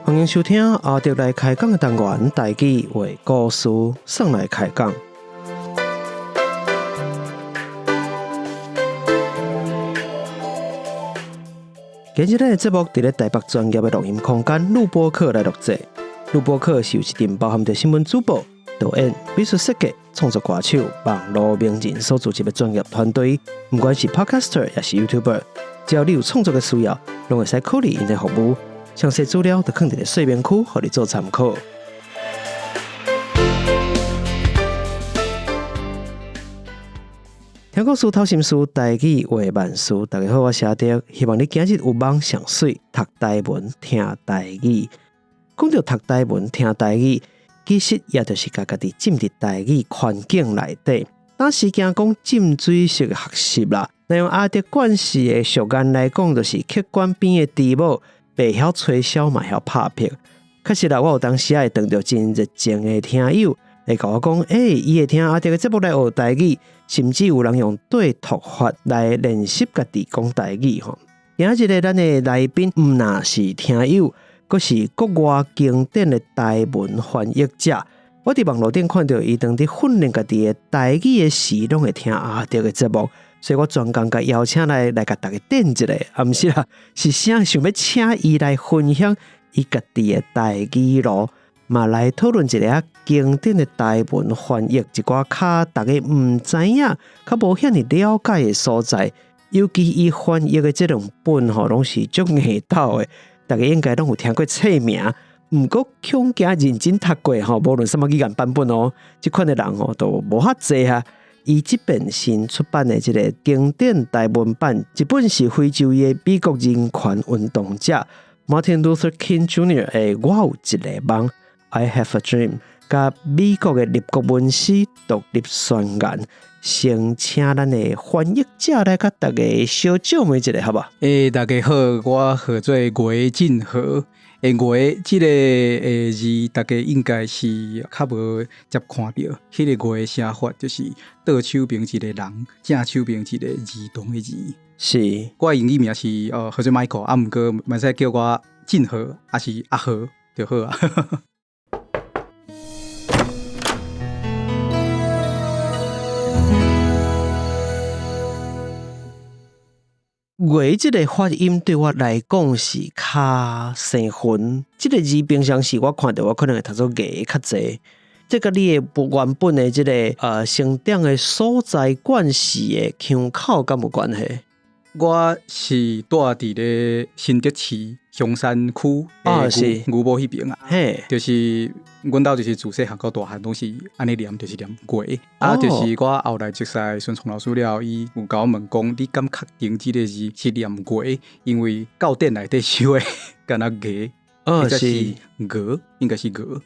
歡迎收聽阿德來開講的單元，台語話故事送來開講。今日咱的節目佇咧台北專業的錄音空間錄播客來錄製。錄播客是有一陣包含著新聞主播、導演、美術設計、創作歌手、網路名人所組織的專業團隊。毋管是 Podcaster 抑是 YouTuber，只要你有創作的需要，攏會使考慮𪜶的服務。詳細資料就囥佇咧說明區，予你做參考。聽故事、透心思，台語話萬事。大家好，我是阿德，希望你今日有夢上媠，讀台文、聽台語。講著讀台文、聽台語，其實也就是共家己浸佇台語環境內底。當時驚講浸水式學習啦，若用阿德慣勢的俗言來講，就是客觀邊的豬母，袂曉吹簫嘛曉拍拍。確實啦，我有當時仔會碰著真熱情的聽友，會共我講，欸，伊會聽阿德的節目來學台語，甚至有人用對讀法來練習家己講台語吼。今仔日咧，咱的來賓毋若是聽友，閣是國外經典的台文翻譯者。我佇網路頂看著伊當佇訓練家己的台語的時，攏會聽阿德的節目，所以我專工共邀請來來共大家點一下，啊，毋是啦，是啥想欲請伊來分享伊家己的台語路，嘛來討論一下經典的台文翻譯一寡較大家毋知影、較無遐爾了解的所在，尤其伊翻譯的這兩本吼，攏是足硬斗的，大家應該攏有聽過冊名。毋過恐驚認真讀過吼，無論啥物語言版本哦，這款的人吼都無遐濟啊。伊這遍新出版的這个經典台文版，一本是非洲裔的美國人權運動者 Martin Luther King Jr. 的《我有一个夢》I Have a Dream，佮美國的立國文史獨立宣言。先請咱的翻譯者來共大家小借問一下，好無？欸，大家好，我號做魏晉和。欸，魏這个欸字，大家應該是較無捷看著。彼个魏寫法就是倒手邊一个人，正手邊一个兒童的兒。我的英語名是號做 Michael，啊，毋過嘛會使叫我晉和，抑是阿和就好啊。魏這个發音對我來講是較生分，這个字平常時我看著我可能會讀做魏較濟。這佮你的原本的這个成長的所在縣市的腔口敢有關係？我是住佇咧新竹市香山區的牛埔彼邊啊，就是阮兜就是自細漢到大漢攏是按呢念，就是念魏。啊，就是我後來熟似孫聰老師了後，伊有共我問講，你敢確定這个字是念魏？因為教典內底寫的敢若魏，或者是鵝，應該是鵝。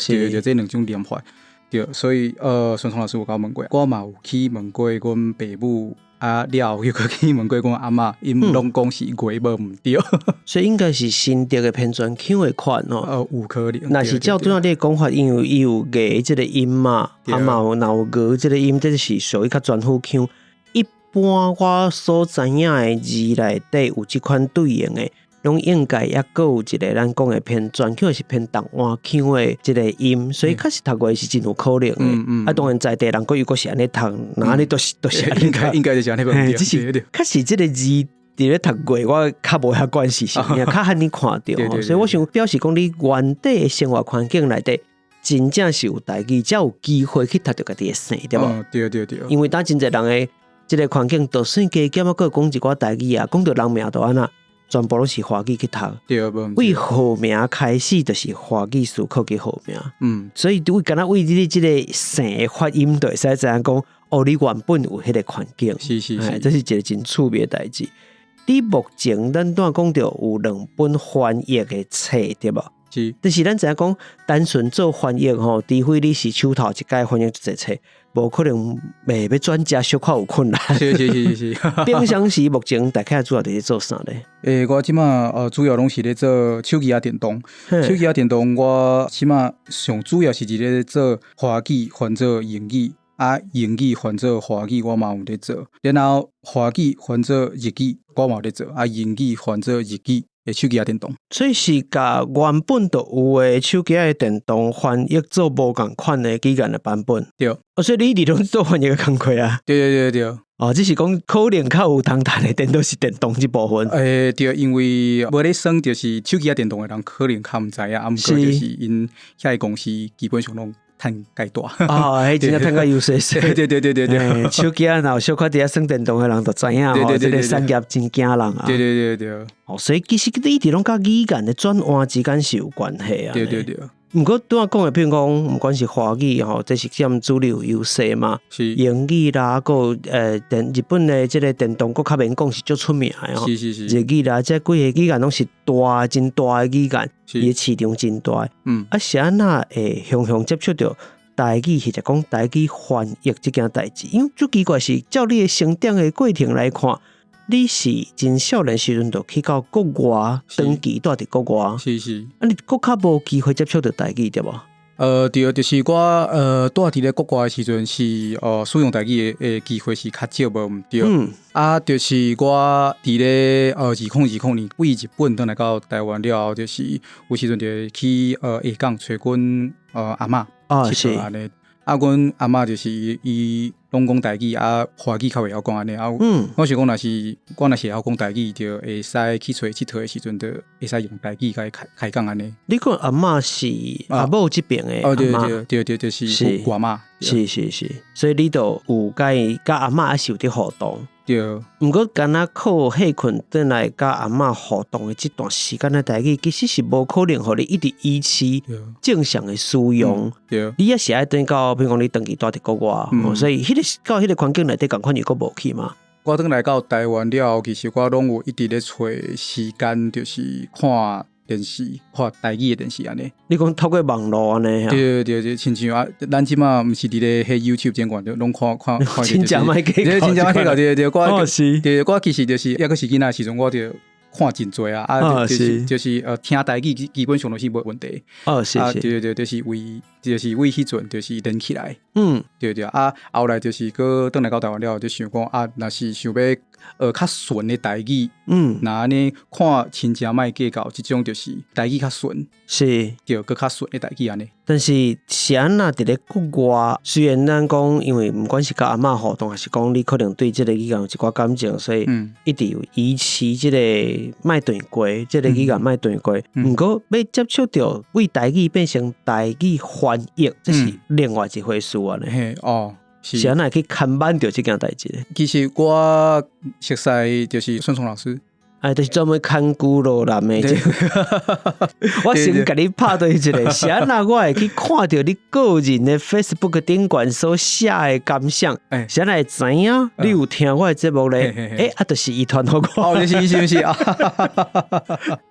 對，對，這兩種念法。對，所以孫聰老師有共我問過，我嘛有去問過阮爸母。啊，了後又閣去問過阮阿嬤，𪜶攏講是魏無毋對。所以應該是新竹的偏轉腔的款哦。有可能。若是照拄仔你的講法，因為伊有魏這个音嘛，啊嘛有若有鵝這个音，這是屬於較專府腔。一般我所知影的字內底有這款對應的，攏應該猶閣有一个咱講的偏轉腔，是偏台灣腔的這个音，所以確實讀過是真有可能的。啊，當然在地人閣又閣是按呢讀，若按呢都是都是按呢讀。應該就是按呢無只是確實這个字佇咧讀過，我較無遐關係性，較罕你看著。所以我想表示講，你原底的生活環境內底，真正是有台語，才有機會去讀著家己的姓，對無？對對對。因為當真濟人的這个環境，就算加減仔閣講一寡台語啊，講著人名就按怎。全部攏是華語去讀，對號名開始就是華語思考去號名，所以對敢若為你這个姓的發音，就會使知影講，哦，你原本有彼个環境，這是一个真趣味的代誌。你目前咱拄仔講著有兩本翻譯的冊，對無？是。但是咱知影講，單純做翻譯吼，除非你是手頭一擺翻譯一濟冊，無可能袂欲轉職小可有困難。是是是是是。平常時目前大概主要佇咧做啥咧？欸，我這馬主要攏是咧做手機仔電動。手機仔電動，我這馬上主要是佇咧做華語翻做英語，啊，英語翻做華語，我嘛有咧做。然後華語翻做日語，我嘛有咧做。啊，英語翻做日語。的手機仔電動。所以是共原本就有的手機仔的電動翻譯做無仝款的語言的版本。對。哦，所以你一直攏做翻譯的工課啊？對對對對。哦，只是講可能較有通趁的電腦是電動這部分。對，因為無咧耍就是手機仔電動的人可能較毋知影，啊，毋過就是𪜶遐个公司基本上攏趁蓋大。哦，彼真正趁甲有勢勢。對對對對對。手機仔若有小可佇遐耍電動的人就知影吼，這個產業真驚人啊。對對對對。哦，所以其實你一直攏佮語言的轉換之間是有關係啊。對對對。毋過拄仔講的，譬如講，毋管是華語吼，這是佔主流優勢嘛。是。英語啦，閣有電日本的這個電動，閣較免講是足出名的吼。是是是。日語啦，這幾个語言攏是大，真大的語言，伊的市場真大。啊，是按怎會雄雄接觸著台語，或者講台語翻譯這件代誌？因為足奇怪是，照你的成長的過程來看，你是真少年時陣就去到國外，長期蹛佇國外。是是。啊，你閣較無機會接觸著台語對無？對，就是我蹛佇咧國外的時陣是使用台語的機會是較少，無毋對。啊，就是我佇咧2020年對日本轉來到台灣了後，就是有時陣就去下港揣阮阿嬤𨑨迌按呢。啊，阮阿嬤就是伊攏講台語，啊，華語較袂曉講按呢。啊，我想講，若是我若是會曉講台語，就會使去揣佚佗的時陣，就會使用台語共伊開開講按呢。你講阿嬤是阿母這邊的阿嬤？對對對對，就是外嬤。是是是，所以你就有共伊佮阿嬤也是有佇互動。對。毋過，敢若靠歇睏轉來佮阿嬤互動的這段時間的台語，其實是無可能予你一直維持正常的使用。你也是愛轉到，比如講你長期蹛佇國外，所以彼個到彼個環境內底仝款又閣無去嘛。我轉來到台灣了後，其實我攏有一直咧揣時間，就是看電視，看台語的電視按呢。你講透過網路按呢？對對對，親像啊，咱這馬毋是佇咧彼 YouTube 頂懸，攏看看看。真正莫計較，真正莫計較，對對對，我是，對，我其實就是猶閣是囡仔時陣，我就看真濟啊，啊，就是就是聽台語基本上攏是無問題。哦，是是。對對對，就是為就是為彼陣就是連起來。對對啊，後來就是閣轉來到台灣了後，就想講啊，若是想欲學較順的台語，若按呢看親情莫計較，這種就是台語較順，對，閣較順的台語按呢。但是是按怎佇咧國外，雖然咱講，因為毋管是佮阿嬤互動，還是講你可能對這個語言有一寡感情，所以一直有維持這個莫斷過，這個語言莫斷過。毋過欲接觸著對台語變成台語翻譯，這是另外一回事啊。嘿，哦，是按怎去牽絆著這件代誌？其實我熟似就是孫松老師。哎，就是專門牽牛羅南的。我先共你拍對一下，是按怎我會去看著你個人的 Facebook 頂懸所寫的感想，是按怎會知影你有聽我的節目咧？欸，啊，就是伊傳予我。哦，就是是毋是啊？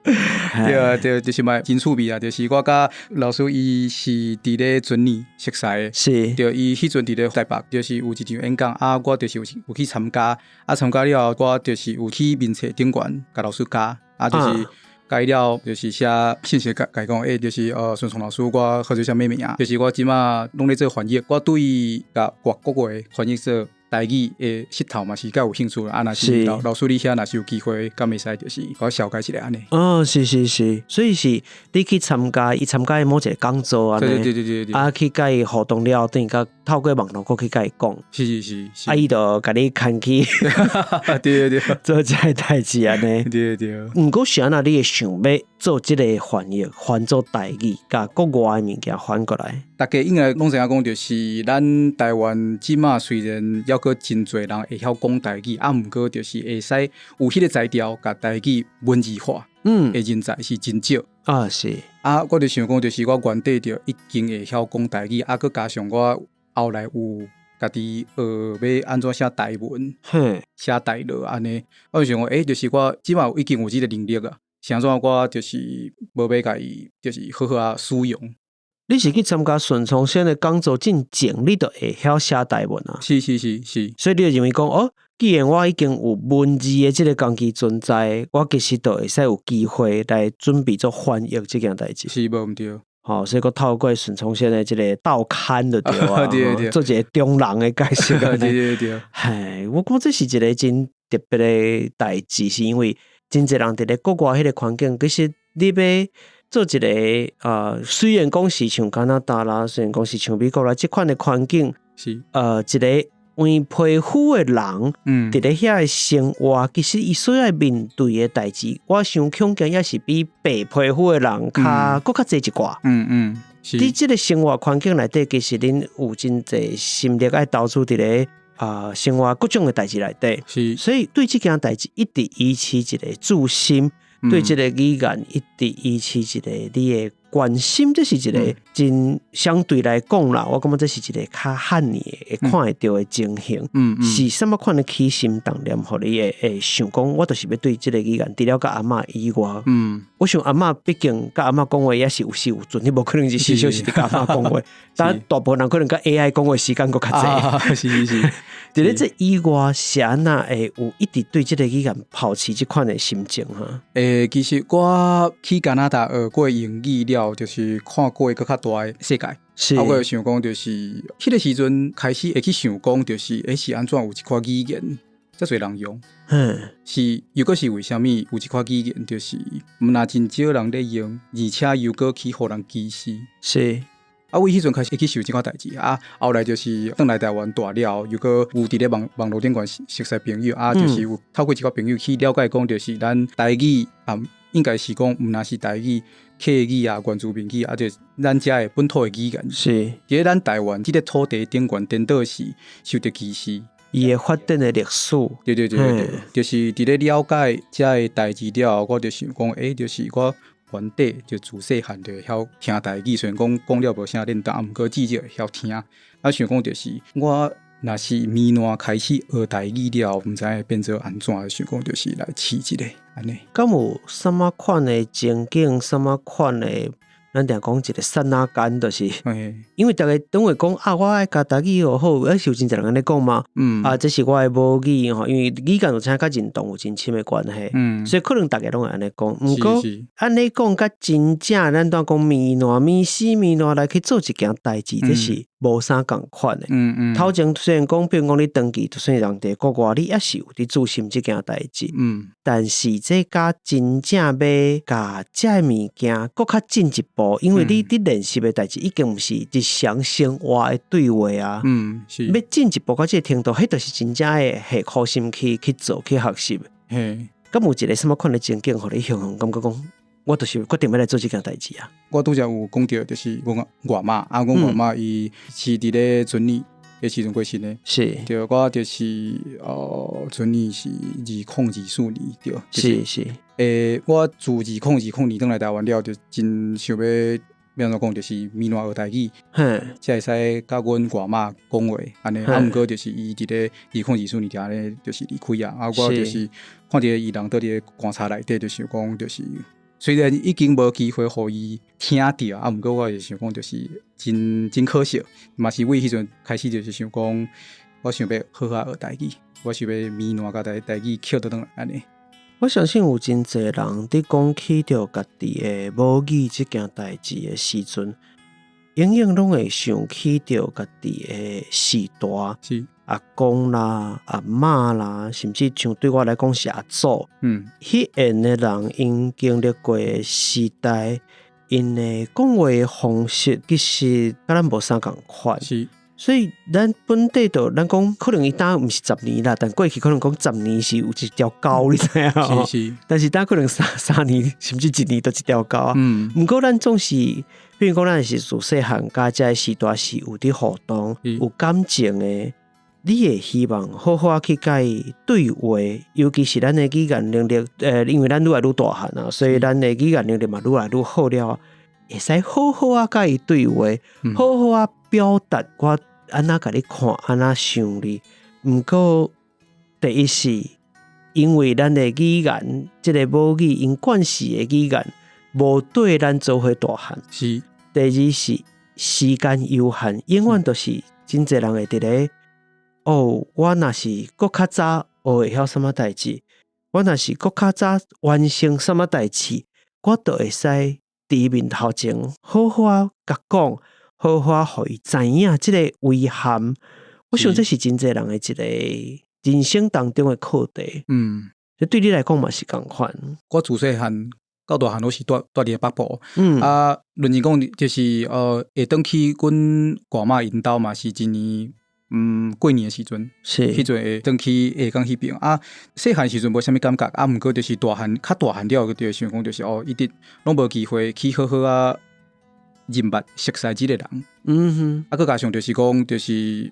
對啊，對，就是嘛，真趣味啊！就是我佮老師伊是佇咧陣呢熟似的，對，伊彼陣佇咧台北，就是有一場演講啊，我就是有去參加，啊，參加了後，我就是有去面冊頂懸共老師加，啊，就是共伊了，就是寫信息共伊講，欸，就是孫松老師，我號做啥物名，就是我這馬攏咧做翻譯，我對共外國話翻譯做台語的穡頭嘛是較有興趣，啊，若是老師你遐若是有機會，敢會使就是共我紹介一下按呢。哦，是是是，所以是你去參加伊參加某一個講座按呢，對對對對對，啊，去共伊互動了，等於佮透過網路閣去共伊講，是是是是，啊，伊就共你牽去，對對對，做這個代誌按呢，對對。毋過是按怎你會想欲做這個翻譯，翻做台語，共國外的物件翻過來？大家應該攏知影講，就是咱台灣這馬雖然猶閣真濟人會曉講台語，啊，毋過就是會使有彼個才調，共台語文字化的人才是真少。啊，是。啊，我就想講，就是我原底就已經會曉講台語，啊，閣加上我後來有家己學欲按怎寫台文，寫台語按呢，我就想講，欸，就是我這馬已經有這個能力啊，是按怎我就是無欲共伊，就是好好仔使用。你是去參加順從先的講座進前，你就會曉寫台文啊？是是是是。所以你就認為講，哦，既然我已經有文字的這個工具存在，我其實就會使有機會來準備做翻譯這件代誌。是，無毋對。吼，所以閣透過順從先的這個道刊就對啊，對對，做一個中人的解釋。對對對。嘿，我感覺這是一個真特別的代誌，是因為真濟人佇咧國外彼个環境，其實你欲做一个雖然講是像加拿大啦，雖然講是像美國啦，這款的環境，一个黃皮膚的人，佇咧遐的生活，其實伊所愛面對的代誌，我想恐驚也是比白皮膚的人較閣較濟一寡。佇這个生活環境內底，其實恁有真濟心力愛投注佇咧生活各種的代誌內底。所以對這件代誌一直維持一个自信，對這個語言一直維持一个你的關心，這是一个真相對來講啦，我感覺這是一个較罕見會看會著的情形。是啥物款的起心動念，予你會想講，我就是欲對這个語言，除了佮阿嬤以外，我想阿嬤畢竟佮阿嬤講話也是有時有陣，你無可能24小時佇佮阿嬤講話，但大部分人可能佮 AI 講話時間閣較濟。佇咧這以外，是按怎會有一直對這个語言抱持這款的心情哈？其實我去加拿大學過英語了，就是看過閣較大的世界。啊，我會想講，就是彼个時陣開始會去想講，就是是按怎有一款語言遮濟人用？是又閣是為啥物有這款語言，就是毋若真少人咧用，而且又閣去予人歧視。啊，為彼陣開始會去想這款代誌啊，後來就是轉來台灣大了，又閣有佇咧網路頂懸熟識朋友啊，就是有透過這個朋友去了解講，就是咱台語啊，應該是講毋若是台語、客語啊、原住民語啊，就咱遮的本土的語言。佇咧咱台灣這个土地頂懸，顛倒是受著歧視。伊的發展的歷史。對對對對對，就是佇咧了解遮个代誌了後，我就想講，就是我原底就自細漢就會曉聽台語，雖然講講了無啥認同，啊，毋過至少會曉聽。啊，想講就是我若是明年開始學台語了，毋知會變做按怎，想講就是來試一下按呢。敢有啥物款的情景，啥物款的？咱定講一个剎那間，就是因為逐家總會講啊，我愛共台語學好，是有真濟人按呢講嘛。啊，這是我的母語吼，因為語言有啥佮認同有真深的關係，所以可能逐家攏會按呢講。毋過按呢講，佮真正咱當講面爛面死面爛來去做一件代誌，這是無啥仝款的。頭前雖然講，比如講你長期就算人佇國外，你也是有佇注心這件代誌。但是這佮真正欲共這个物件閣較進一步，因為你佇練習的代誌已經毋是日常生活的對話啊。欲進一步到這个程度，彼就是真正的下苦心去做去學習。敢有一个啥物款的情景，予你雄雄感覺講，我就是決定欲來做這件代誌啊？我拄才有講著，就是阮外嬤，啊，阮外嬤伊是佇咧陣年的時陣過身的。對，我就是陣年是2024年，對。我自2020年轉來台灣了，就真想欲，欲按怎講，就是明年學台語，才會使佮阮外嬤講話，按呢。啊，毋過就是伊佇咧2024年就按呢，就是離開啊。啊，我就是看著伊人佇佇咧棺材內底，就想講，就是雖然已經無機會予伊聽著，啊，毋過我是想講，就是真真可惜，嘛是為彼陣開始就是想講，我想欲好好學台語，我想欲明年共台語抾倒轉來按呢。我相信有真濟人佇講起著家己的母語這件代誌的時陣，永遠攏會想起著家己的序大，阿公啦、阿嬤啦，甚至像對我來講是阿祖。彼緣的人𪜶經歷過的時代，𪜶的講話的方式其實佮咱無啥仝款。所以咱本底就咱講，可能伊當毋是十年啦，但過去可能講十年是有一條溝，你知影無？但是當可能三年，甚至一年都一條溝啊。毋過咱總是，比如講咱是自細漢佮遮个時代是有佇互動、有感情的，你會希望好好去共伊對話，尤其是咱的語言能力，因為咱愈來愈大漢啊，所以咱的語言能力嘛愈來愈好了，會使好好啊共伊對話，好好啊表達我按怎共你看，按怎想你。毋過第一是因為咱的語言，這个母語𪜶慣勢的語言，無綴咱做伙大漢。第二是時間有限，永遠都是真濟人會佇咧。哦，我若是閣較早學會曉啥物代誌，我若是閣較早完成啥物代誌，我就會使佇面頭前好好啊共講，好好啊予伊知影這个遺憾。我想這是真濟人的一个人生當中的課題。這對你來講嘛是仝款。我自細漢到大漢攏是蹛佇北部。啊，論真講就是會轉去阮外媽𪜶兜嘛，是一年過年的時陣，彼陣會轉去下港彼爿。啊，細漢時陣無啥物感覺，啊，毋過就是大漢較大漢了後，就會想講就是哦，一直攏無機會去好好仔認捌熟似這個人。啊，閣加上就是講，就是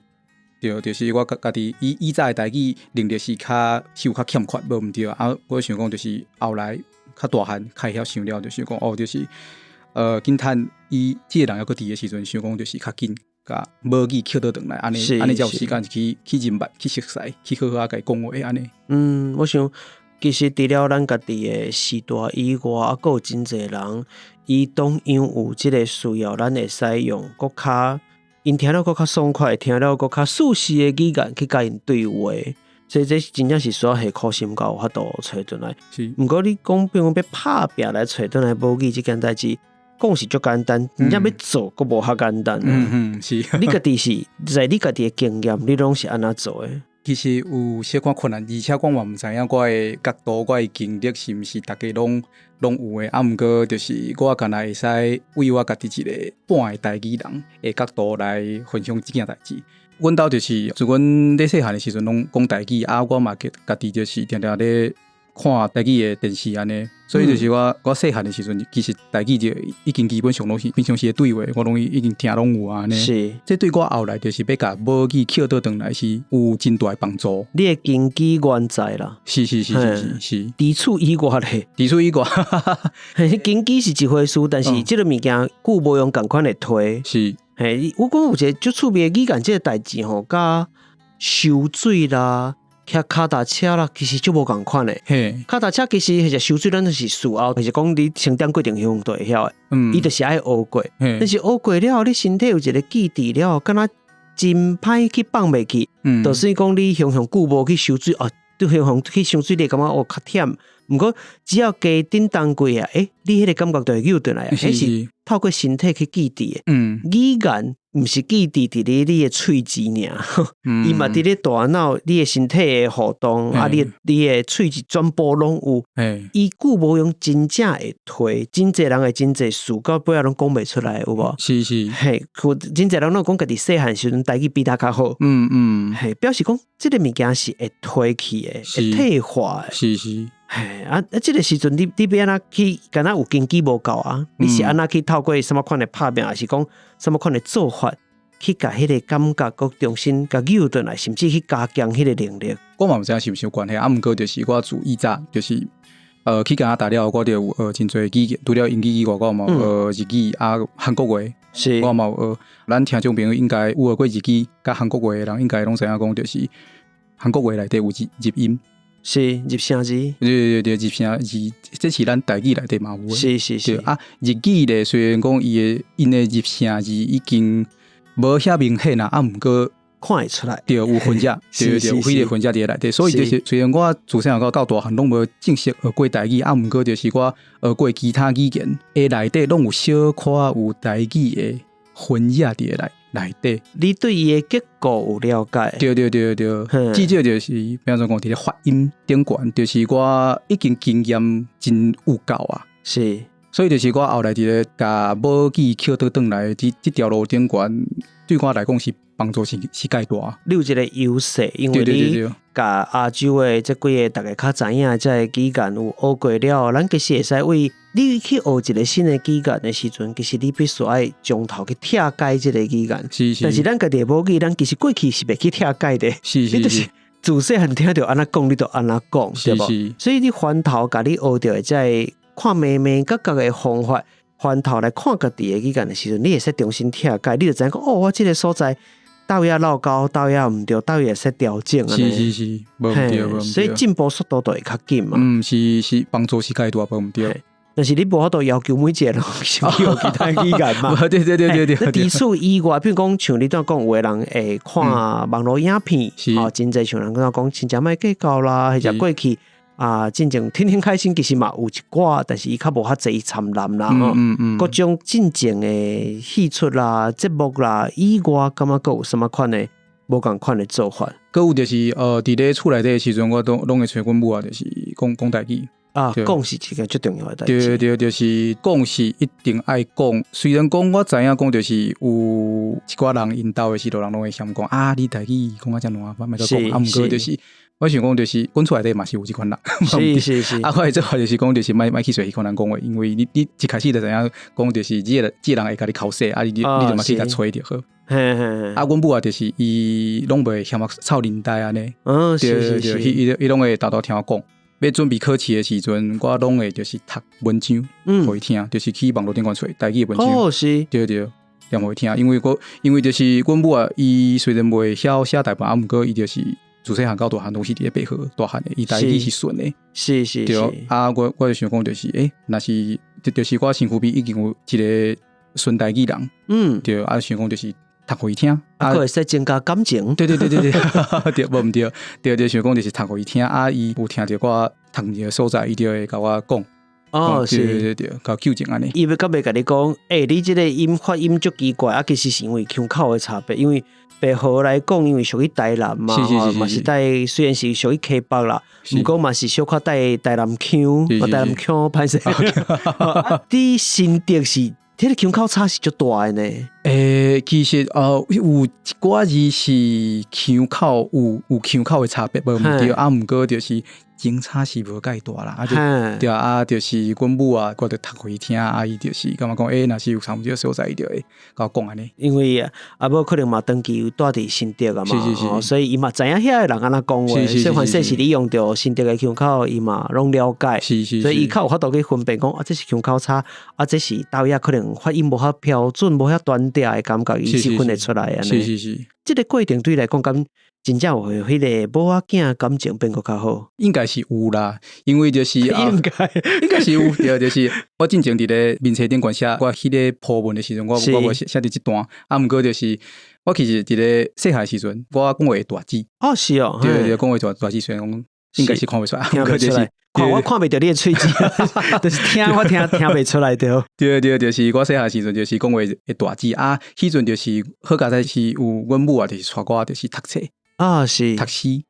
對，就是我家己以早的台語能力是較是有較欠缺，無毋對。啊，我想講就是後來較大漢較會曉想了，就是講哦，就是緊趁伊這个人猶閣佇的時陣，想講就是較緊共母語抾倒轉來，按呢按呢才有時間去認捌、去熟似、去好好仔共伊講話按呢。嗯，我想其實除了咱家己的時代以外，啊，閣有真濟人，伊同樣有這个需要，咱會使用閣較𪜶聽了閣較爽快，聽了閣較舒適的語言去共𪜶對話，所以這真正是需要下苦心才有法度揣轉來。毋過你講，比如講欲拍拚來揣轉來母語這件代誌，講是足簡單，真正欲做閣無遐簡單。你家己是在你家己的經驗，你攏是按怎做的？其實有小可困難，而且我嘛毋知影我的角度、我的經歷是毋是逐家攏有的。啊，毋過就是我敢若會使為我家己一個半個台語人的角度來分享這件代誌。阮兜就是自阮咧細漢的時陣攏講台語，啊，我嘛家己就是定定咧看台語的電視按呢，所以就是我細漢的時陣，其實台語就已經基本上攏是平常時的對話，我攏已經聽攏有按呢。這對我後來就是欲共母語抾倒轉來是有真大的幫助。你的根基原在啦。是是是是是是。除此以外咧，除此以外，嘿，根基是一回事，但是這个物件久無用仝款來推。嘿，我講有一个足趣味的語言，這个代誌吼，佮泅水啦，騎跤踏車啦，其實足無仝款的。跤踏車其實彼隻泅水，咱就是事後，就是講你成長過程中就會曉的。伊就是愛學過。但是學過了後，你身體有一個記憶了後，敢若真歹去放袂去。就算講你雄雄久無去泅水，哦，對雄雄去泅水，你會感覺哦較忝。毋過只要加振動過啊，你彼個感覺就會扭轉來啊。彼是透過身體去記憶的。語言毋是記佇你的喙舌爾，伊嘛佇咧大腦，你的身體的互動，啊，你的喙舌全部攏有。伊久無用真正會推，真濟人會真濟事，到尾仔攏講袂出來，有無？是是。嘿，真濟人攏講家己細漢時陣台語比他較好。嘿，表示講這个物件是會推去的，會退化的。是是。嘿，啊，這个時陣你欲按怎去，敢若有根基無夠啊？你是按怎去透過啥物款的拍拚，還是講啥物款的做法，去共彼个感覺閣重新共扭轉來，甚至去加強彼个能力？我嘛毋知影是毋是有關係，啊，毋過就是我自以早就是去加拿大了後，我就有學真濟語言，除了英語以外，我嘛有學日語啊、韓國話。我嘛有學。咱聽眾朋友應該有學過日語佮韓國話的人，應該攏知影講，就是韓國話內底有入音。是入聲字。對對對，入聲字，這是咱台語內底嘛有的。對啊，日語咧雖然講伊的𪜶的入聲字已經無遐明顯啦，啊，毋過看會出來。對，有分者，對對，有彼個分者佇內底，所以就是雖然我自細漢到大漢攏無正式學過台語，啊，毋過就是我學過其他語言的內底，攏有小可有台語的分者佇內底。你對伊的結構有了解？對對對對，至少就是，比方講佇咧發音頂懸，就是我已經經驗真有夠啊。所以就是我後來佇咧共母語抾倒轉來，這條路頂懸，對我來講是幫助是蓋大。你有一個優勢，因為你共亞洲的這幾个逐家較知影這个語言有學過了，咱其實會使為你去學一個新的語言的時陣，其實你必須愛從頭去拆解這個語言。但是咱家己的母語，咱其實過去是袂去拆解的。你就是自細漢聽著按怎講，你就按怎講，對無？所以你翻頭共你學著的這个看眉眉角角的方法，翻頭來看家己的語言的時陣，你會使重新拆解，你就知影講哦，我這个所在佗位仔落溝，佗位仔毋對，佗位會使調整。是是是，無毋對，無毋對。所以進步速度就會較緊嘛。嗯，是是，幫助是較大，無毋對。但是你無法度要求每一個人去學其他語言嘛。對對對對對。除此以外，比如講像你拄仔講，有的人會看網路影片，哦，真濟像人講親情莫計較啦，或者過去啊，進前天天開心其實嘛有一寡，但是伊較無遐濟參濫啦，吼。各種進前的戲出啦、節目啦以外，感覺閣有啥物款的無仝款的做法？閣有就是佇咧厝內底的時陣，我攏會揣阮母啊，就是講講講台語。啊，講是一件最重要的代誌。對對，就是講是一定愛講。雖然講我知影講，就是有一寡人𪜶兜的時陣，人攏會嫌講啊，你台語講啊遮爛，莫閣講。啊，毋過就是我想講，就是阮厝內底嘛是有這款人。啊，我的做法就是講，就是莫去隨彼款人講話，因為你一開始就知影講，就是這個人會共你剾洗，啊，你就嘛去共揣就好。啊，阮母啊，就是伊攏袂嫌我臭奶呆按呢。對對，伊攏會沓沓聽我講。欲準備考試的時陣，我攏會就是讀文章，予伊聽，就是去網路頂懸揣台語的文章。對對，念予伊聽。因為就是阮母啊，伊雖然袂曉寫台文，啊，毋過伊就是自細漢到大漢攏是佇咧白河大漢的，伊台語是順的。對啊，我就想講就是，若是就是我身軀邊已經有一個純台語人，對啊，想講就是讀予伊聽，啊，閣會使增加感情。對對對對對，對，無毋對，對對，想講就是讀予伊聽，啊，伊有聽著我讀毋對的所在，伊就會共我講。對對對，共糾正按呢。伊欲閣袂共你講，你這個音發音足奇怪，啊，其實是因為腔口的差別，因為白河來講，因為屬於台南嘛，嘛是帶雖然是屬於溪北啦，毋過嘛是小可帶台南腔，台南腔歹勢。佇新竹是。這個腔口差是足大的呢。其實有一寡字是腔口有腔口的差別，無毋對，啊，毋過就是整差是無介大啦。啊，就對啊，就是阮母啊，我就讀予伊聽，啊，伊就是感覺講，若是有啥毋對所在，伊就會共我講按呢。因為阿母可能嘛長期有蹛佇新竹啊嘛，所以伊嘛知影遐个人按怎講話，所以凡勢是你用著新竹的腔口，伊嘛攏了解。所以伊較有法度去分辨講，啊，這是腔口差，啊，這是佗位仔可能發音無遐標準，無遐端調的感覺，伊是分會出來按呢。這個過程對伊來講，敢真正有彼個母仔囝感情變閣較好？應該是有啦，因為就是應該是有，對，就是我進前佇咧面冊頂懸寫我彼個鋪文的時陣，我無寫佇這段，啊，毋過就是我其實佇咧細漢時陣，我講話會大舌。哦，是哦，對對對，講話大舌，雖然講應該是看袂出來，聽袂出來，看我看袂著你的喙齒，就是聽我聽袂出來對。對對，就是我細漢時陣就是講話會大舌啊，彼陣就是好佳哉是有阮母啊，就是帶我就是讀冊。讀書，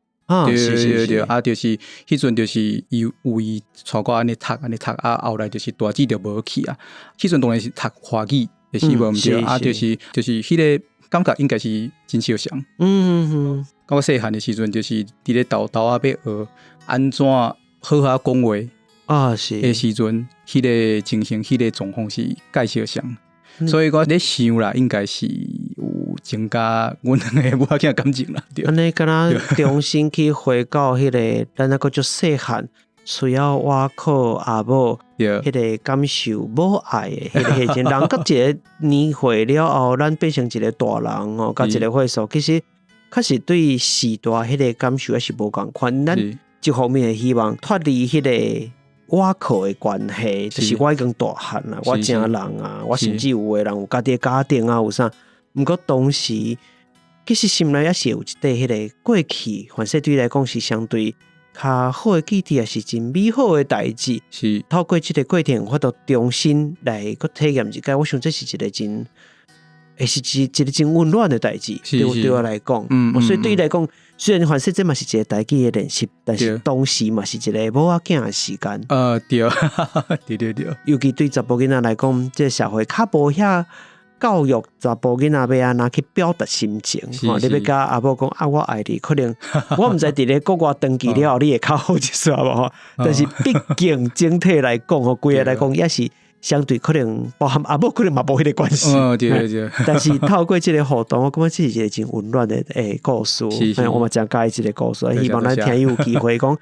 對對對，啊，就是彼陣就是伊有伊帶我按呢讀按呢讀，啊，後來就是大舌就無去啊。彼陣當然是讀華語，就是無毋對，啊，就是彼個感覺應該是真相像。我細漢的時陣就是佇咧沓沓仔欲學按怎好好講話的時陣，彼個情形、彼個狀況是蓋相像。所以我咧想啦，應該是有增加阮兩个母仔囝感情啦。按呢敢若重新去回到彼個咱猶閣足細漢，需要倚靠阿母，彼個感受母愛的彼個時陣，人到一個年歲了後，咱變成一個大人哦，佮一個歲數，其實確實對序大彼個感受猶是無仝款。咱一方面會希望脫離彼個倚靠的關係，就是我已經大漢啦，我成人啊，我甚至有的人有家己的家庭啊，有啥。毋過當時其實心內猶是有一塊彼個過去，凡勢對伊來講是相對較好的記憶，也是真美好的代誌。透過這個過程，有法度重新來閣體驗一擺，我想這是一個真，會是一個真溫暖的代誌。對我來講，所以對伊來講，雖然凡勢這嘛是一個台語的練習，但是當時嘛是一個母仔囝的時間。對，對對對。尤其對查埔囡仔來講，這個社會較無遐教育查埔囡仔欲按怎去表達心情，吼，你欲共阿母講啊，我愛你，可能我毋知佇咧國外長期了後，你會較好一絲無吼？但是畢竟整體來講，吼，規个來講也是相對可能包含阿母可能嘛無彼個關係。對對對。但是透過這個互動，我感覺這是一個真溫暖的故事。我嘛真佮意這個故事，希望咱聽友有機會講，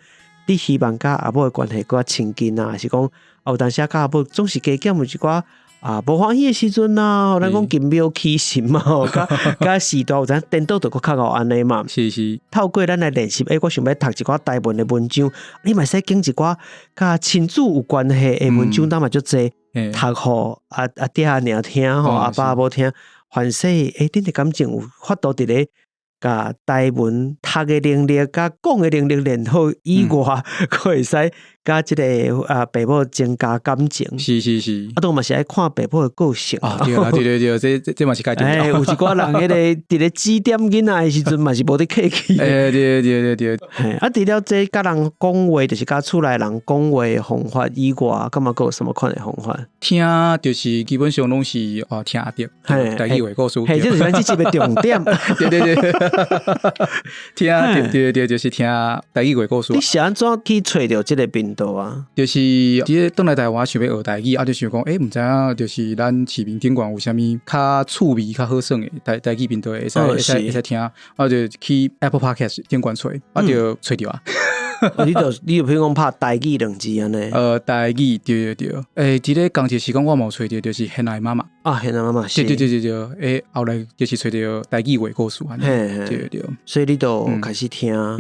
你希望佮阿母的關係閣較親近啊，還是講有當時共阿母總是加減有一寡啊，無歡喜的時陣啊，咱講金廟起神嘛，吼，佮佮時代有陣顛倒就閣較會按呢嘛。透過咱來練習，我想欲讀一寡台文的文章，你嘛會使揀一寡佮親子有關係的文章，當嘛足濟，讀予阿爹阿娘聽吼，阿爸阿母聽，凡勢恁的感情有法度佇咧共台文讀的能力，佮講的能力練好以外，閣會使。佮這个啊爸母增加感情。啊，當然嘛是愛看爸母的個性。啊，對啊，對對對，這嘛是較重要。欸，有一寡人彼個佇咧指點囡仔的時陣嘛是無咧客氣。欸，對對對對。嘿，啊，除了這佮人講話，就是佮厝內人講話的方法以外，感覺閣有啥物款的方法？聽就是基本上攏是哦聽阿德，台語話故事。嘿，這就是咱這集的重點。對對對。聽對對對，就是聽台語話故事。你是按怎去揣著這個頻道啊？就是佇咧轉來台灣想欲學台語，啊，就想講，欸，毋知影就是咱市民頂懸有啥物較趣味、較好耍的台語頻道會使會使會使聽，啊，就去 Apple Podcast 頂懸揣，啊，就揣著啊。你就比如講拍台語兩字按呢？台語對對對，欸，佇咧仝一時間我嘛有揣著，就是現愛媽媽。啊，現愛媽媽，對對對對對，欸，後來就是揣著台語話故事按呢，對對對。所以你就開始聽，啊，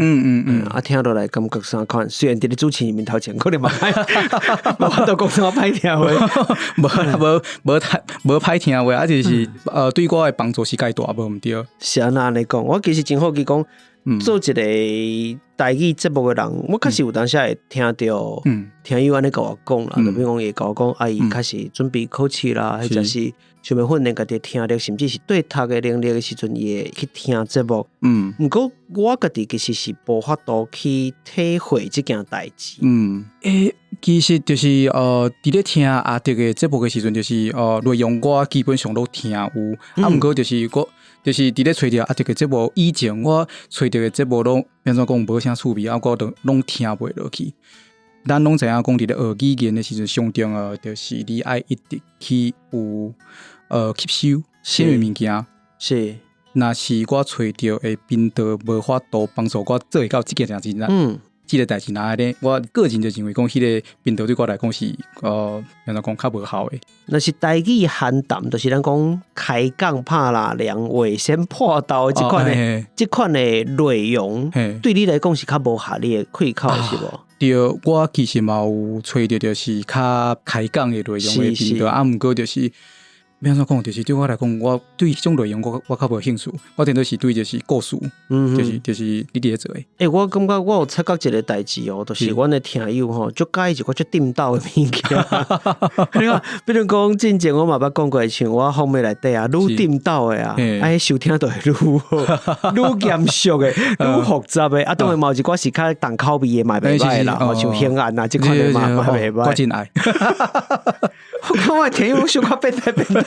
聽落來感覺啥款？雖然佇咧主持人面頭前可能嘛歹，無法度講啥歹聽話，無無無歹無歹聽話，啊，就是對我的幫助是較大，無毋對。是按怎按呢講？我其實真好奇講，做一個台語節目的人，我確實有當時會聽著聽友按呢共我講啦，就比如講伊會共我講，啊，伊開始準備考試啦，或者是想欲訓練家己的聽力，甚至是對讀的能力的時陣，伊會去聽節目。毋過我家己其實是無法度去體會這件代誌。欸，其實就是佇咧聽阿德的節目的時陣，就是內容我基本上攏聽有，啊，毋過就是我就是佇咧揣著阿德的節目以前，我揣著的節目攏變做講無啥趣味，啊，我都攏聽袂落去。咱攏知影講佇咧學語言的時陣，上重要就是你愛一直去有吸收新的物件。若是我揣著的頻道無法度幫助我做會到這件代誌，這個代誌若按呢，我個人就認為講，彼個頻道對我來講是按怎講較無效的。若是台語閒談，就是咱講開講拍拉涼、話先破豆這款的，這款的內容，對你來講是較無合你的氣口，是無？對，我其實嘛有揣著，就是較開講的內容的頻道，啊，毋過就是。欲按怎講，就是對我來講，我對這種內容我較無興趣。我頂多是對就是故事，就是你佇咧做的。欸，我感覺我有察覺一個代誌哦，就是阮的聽友吼，足佮意一寡足顛倒的物件。你看，比如講進前我嘛捌講過，像我訪問內底啊，愈顛倒的啊，啊，收聽就會愈好，愈嚴肅的，愈複雜的。啊，當然嘛有一寡是較重口味的，嘛袂䆀啦，像刑案啊，這款的嘛嘛袂䆀。我真愛。我感覺我聽友小可變態變態，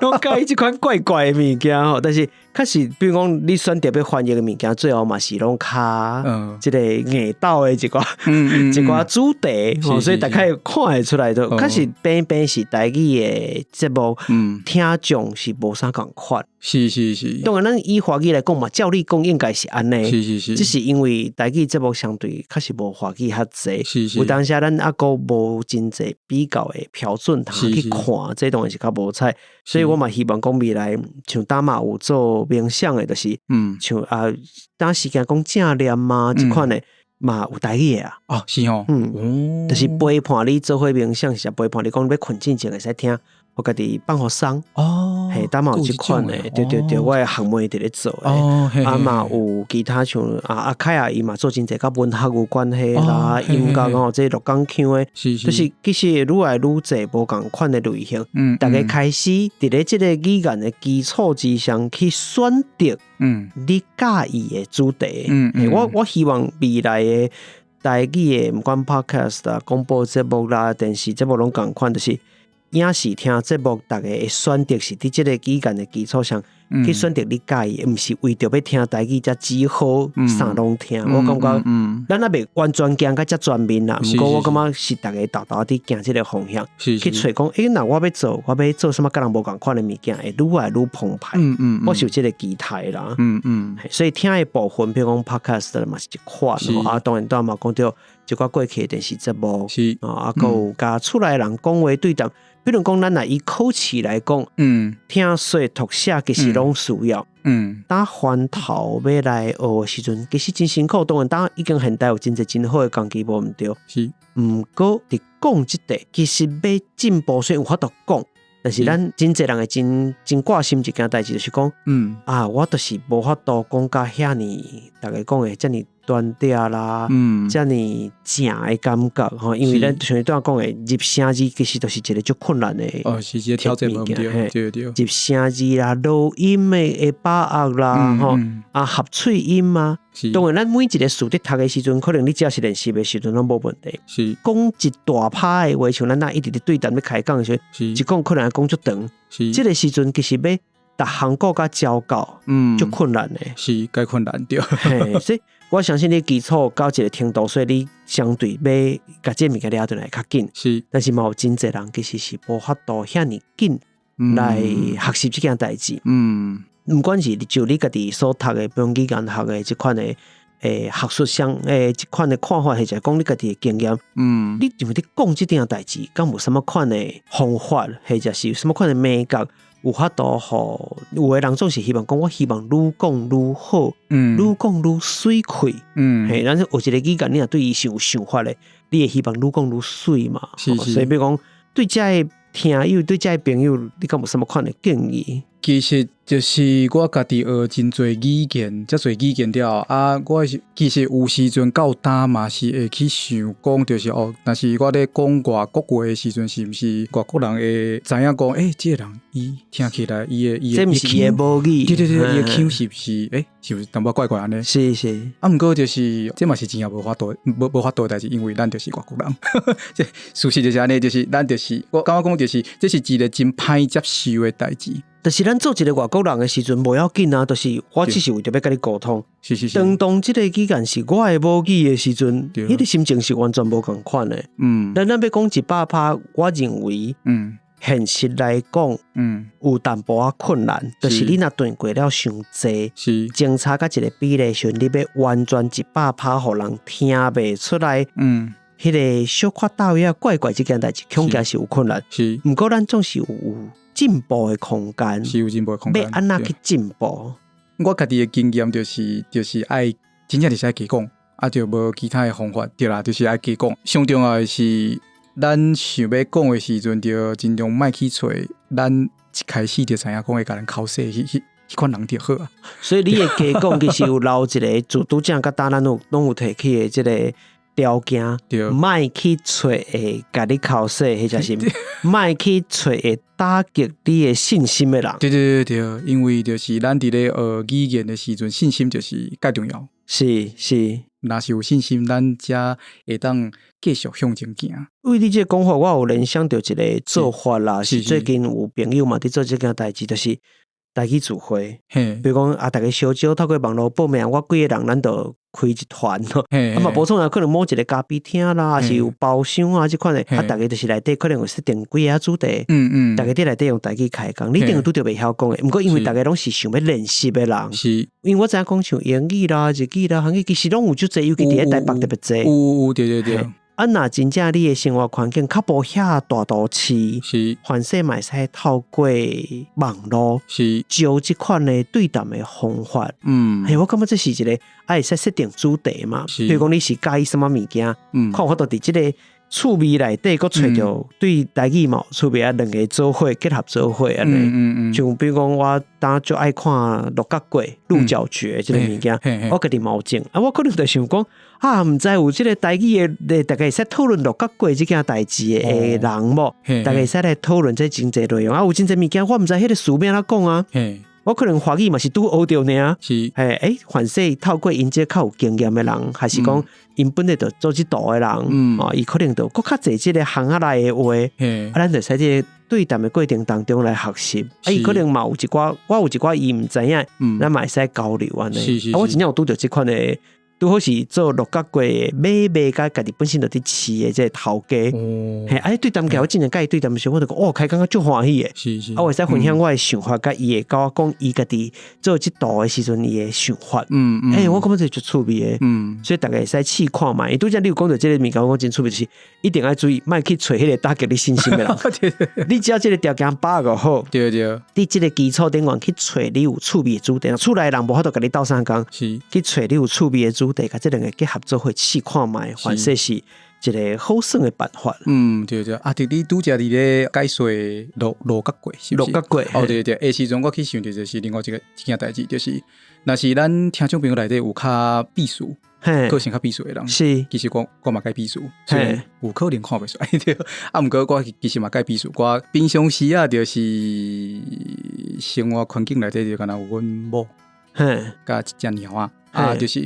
攏佮意這款怪怪的物件吼。但是確實，比如講你選擇欲翻譯的物件，最後嘛是攏較這個硬道的一寡一寡主題，所以大概看會出來就確實平平是台語的節目，聽眾是無啥仝款。當然，咱以華語來講嘛，照理講應該是按呢。只是因為台語節目相對確實無華語較濟，有當時咱猶閣無真濟比較的標準通去看，這當然是較無彩。所以我嘛希望講未來像當嘛有做冥想的，就是像啊，當時間講正念啊，這款的嘛有台語的啊。哦，是哦。就是陪伴你做伙冥想，是陪伴你講欲睏進前會使聽。我家己放予鬆嘿，當嘛有這款的，對對對，我的學妹佇咧做的，啊嘛有其他像啊阿凱啊，伊嘛做真濟佮文學有關係啦，音樂吼，這鹿港腔的，就是其實愈來愈濟無仝款的類型，逐家開始佇咧這個語言的基礎之上去選擇，你佮意的主題，我希望未來的台語的，毋管 podcast 啦、廣播節目啦、電視節目攏仝款，就是。影視聽節目，逐家會選擇是佇這個語言的基礎上去選擇你佮意的，毋是為著欲聽台語才只好啥攏聽。我感覺，咱猶未完全行甲遮全面啦。毋過我感覺是逐家沓沓佇行這個方向，去揣講，欸，若我欲做，我欲做啥物佮人無仝款的物件，會愈來愈澎湃。我是有這個期待啦。所以聽的部分，比如講 podcast 嘛是一款，啊，當然拄仔嘛講著一寡過去的電視節目，啊，閣有佮厝內人講話對談。比如講，咱若以考試來講，聽說讀寫其實攏需要。當翻頭欲來學的時陣，其實真辛苦。當然，當已經現代有真濟真好的工具，無毋對。毋過佇講這塊，其實欲進步，雖然有法度講，但是咱真濟人會真真掛心一件代誌，就是講，啊，我就是無法度講甲遐爾，逐家講的遮爾端嗲啦，遮爾正的感覺吼，因為咱像你拄仔講的入聲字，其實就是一個足困難的。哦，是一個挑戰，對對對。入聲字啦，濁音的把握啦，吼，啊合喙音啊，當然咱每一個詞佇讀的時陣，可能你只要是練習的時陣攏無問題。講一大拍的話，像咱若一直佇對談欲開講的時陣，一講可能會講足長。這個時陣其實欲逐項閣較照顧，足困難的。是，較困難對。所以我相信你基礎到一個程度，所以你相對欲共這個物件掠轉來較緊。但是嘛有真濟人其實是無法度遐爾緊來學習這件代誌。毋管是就你家己所讀的本語言學的這款的學術上的這款的看法，或者講你家己的經驗，你認為你講這件代誌，敢有啥物款的方法，或者是有啥物款的眉角？有法度予有的人總是希望講，我希望愈講愈好，愈講愈媠氣，嘿，咱有一個語言，你若對伊是有想法的，你會希望愈講愈媠嘛？所以比如講，對這个聽友，對這个朋友，你敢有啥物款的建議？其實就是我家己學真濟語言，遮濟語言了後啊，我是其實有時陣到今嘛是會去想講，就是哦，若是我咧講外國話的時陣，是毋是外國人會知影講？欸，這個人伊聽起來伊的這毋是伊的母語，對對對，伊的腔是毋是？欸，是毋是淡薄怪怪按呢？啊，毋過就是這嘛是真正無法度，無法度的代誌，因為咱就是外國人。這事實就是按呢，就是咱就是我感覺講就是這是一個真歹接受的代誌。就是咱做一個外國人的時陣，無要緊啊。就是我只是為著欲共你溝通。當當這個語言是我的母語的時陣，彼個心情是完全無仝款的。咱欲講100%，我認為，現實來講，有淡薄仔困難。就是你若斷過了傷濟，相差到一個比例時陣，你欲完全100%予人聽袂出來，彼個小可倒影怪怪這件代誌，恐驚是有困難。毋過咱總是有進步的空間，是有進步的空間。欲按怎去進步？我家己的經驗就是愛真正就是愛加講，啊，就無其他的方法，對啦，就是愛加講。上重要的是，咱想欲講的時陣，就盡量莫去揣咱一開始就知影講會共人剾洗，彼款人就好啊。所以你的加講其實有留一個，自拄才佮今咱有攏有提起的這個條件，莫去揣會共你剾洗，或者是莫去揣會打擊你的信心的人。對對對對，因為就是咱佇咧學語言的時陣，信心就是較重要。若是有信心，咱才會當繼續向前行。為你這個講法，我有聯想著一個做法啦，是最近有朋友嘛佇做這件代誌，就是台語聚會。比如講啊，逐家小招透過網路報名，我幾個人咱就開一團咯。啊嘛，無創啊，可能某一個咖啡廳啦，還是有包廂啊，這款的，啊，逐家就是內底可能有設定幾个主題，逐家佇內底用台語開講，你一定有拄著袂曉講的，毋過因為逐家攏是想欲練習的人，因為我知影講像英語啦、日語啦、韓語，其實攏有足濟，尤其佇咧台北特別濟。有有，對對對。啊，若真正你的生活環境較無遐大都市，凡勢嘛會使透過網路，招這款的對談的方法。嘿，我感覺這是一個，啊，會使設定主題嘛。比如講你是佮意啥物物件，看有法度佇這個趣味內底，閣揣著對台語嘛有趣味啊，兩個做伙結合做伙按呢。像比如講，我當足愛看鹿角蕨、鹿角蕨這個物件，我家己嘛有種。啊，我可能就想講，啊，毋知有這個台語的，逐家會使討論鹿角蕨這件代誌的人無？逐家會使來討論這真濟內容。啊，有真濟物件，我毋知彼個詞欲按怎講啊。我可能華語嘛是拄學著爾。嘿，欸，凡勢透過𪜶這較有經驗的人，還是講𪜶本來就做這道的人，哦，伊可能就閣較濟這個行仔內的話，啊，咱就使這個對談的過程當中來學習。啊，伊可能嘛有一寡，我有一寡伊毋知影，咱嘛會使交流按呢。啊，我真正有拄著這款的，拄好是做鹿角蕨買賣佮家己本身就佇飼的這個頭家。嘿，啊，對談起來，我之前佮伊對談的時陣，我就講，哦，開講甲足歡喜的。啊，我會使分享我的想法，佮伊會佮我講伊家己做這道的時陣伊的想法。欸，我感覺這足趣味的。所以逐家會使試看覓。伊拄才你有講著這個物件，我講真趣味，就是一定愛注意，莫去揣彼個打擊你信心的人。你只要這個條件把握好，佇這個基礎頂懸去揣你有趣味的主題，厝內人無法度共你鬥相共，去揣你有趣味的主題，共這兩個結合做伙試看覓，凡勢是一个好耍的辦法。嗯，對對，阿迪你拄才佇咧解說鹿角櫃，是毋是？鹿角櫃。哦，對對，下時陣我去想著就是另外一件代誌，就是若是咱聽眾朋友內底有較避暑，個性較避暑的人，是，其實我嘛佮避暑，雖然有可能看袂出來，對。啊，毋過我其實嘛佮避暑，我平常時啊，就是生活環境內底就敢若有阮某，佮一隻貓仔，啊，就是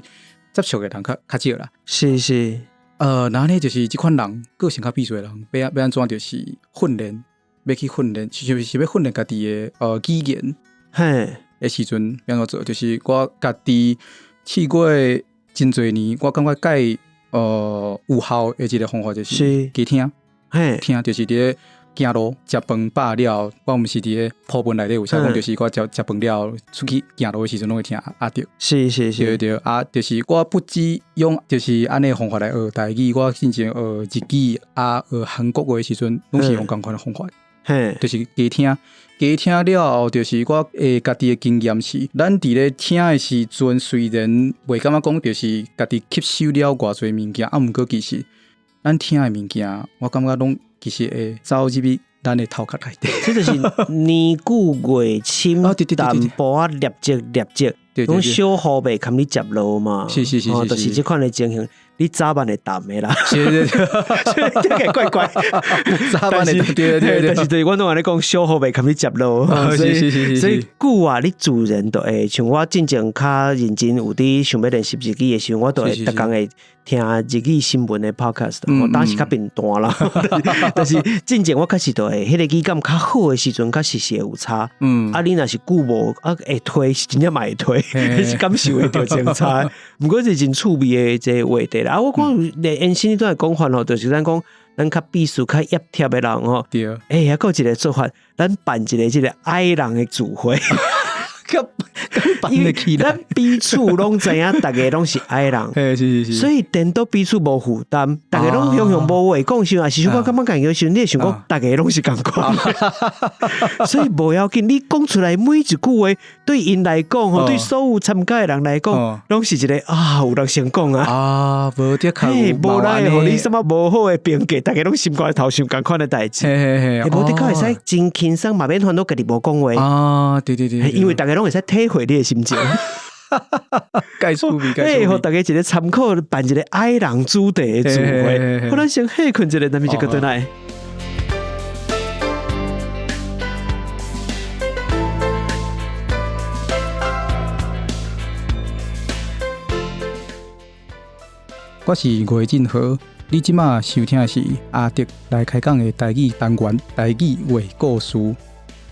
接觸的人較少啦。是是。那呢就是這款人個性較避暑的人，欲按怎就是訓練，欲去訓練，是欲訓練家己的語言。的時陣欲按怎做？就是我家己試過真濟年，我感覺蓋有效的一個方法就是加聽，聽就是佇咧行路食飯飽了，我毋是佇咧鋪飯內底有寫講，就是我食飯了出去行路的時陣攏會聽阿德。是是是，對對啊，就是我不止用就是按呢方法來學台語，我進前學日語啊，學韓國話的時陣，攏是用仝款的方法。就是加聽，加聽了後，就是我家己的經驗是，咱佇咧聽的時陣，雖然袂感覺講就是家己吸收了偌濟物件，啊，毋過其實咱聽的物件，我感覺攏其實會走入去咱的頭殼內底。這就是年久月深，淡薄仔累積累積，攏小雨袂堪你接落嘛。是是是，就是這款的情形，你早晚會淡的啦。是是是，這個怪怪，早晚會淡，對對對。但是對我攏按呢講，小雨袂堪你接落。是是是，所以久啊，你自然就會像我進前較認真有佇想欲練習日語的時陣，我就會逐工會聽日語新聞的 podcast。我當時較貧惰啦，但是進前我確實就會，彼個語感較好的時陣，確實是會有差。嗯，啊，你若是久無啊，會推是真正嘛會推，是感受會著真差。毋過是真趣味的這個話題啦。啊，我講延伸這段講法吼，就是咱講咱較避暑較揶貼的人吼。對。欸，還閣有一個做法，咱辦一個這個矮人的聚會。因為咱彼此攏知影，逐家攏是矮人，是是是，所以顛倒彼此無負擔，逐家攏雄雄無話講，時陣，是小可感覺共樣時陣，你會想講，逐家攏是仝款，所以無要緊，你講出來每一句話，對𪜶來講，吼，對所有參加的人來講，攏是一個啊，有人先講啊，啊，無的確，無人會予你啥物無好的評價，逐家攏心肝頭想仝款的代誌，無的確會使真輕鬆，嘛免煩惱家己無講話啊，對對對，因為逐家攏會使體會你的心情，蓋趣味，蓋趣味，予大家一個參考，辦一個矮人主題的聚會，可能先歇睏一下，咱們就閣轉來。我是魏振豪，你這馬收聽的是阿德來開講的台語單元，台語話故事。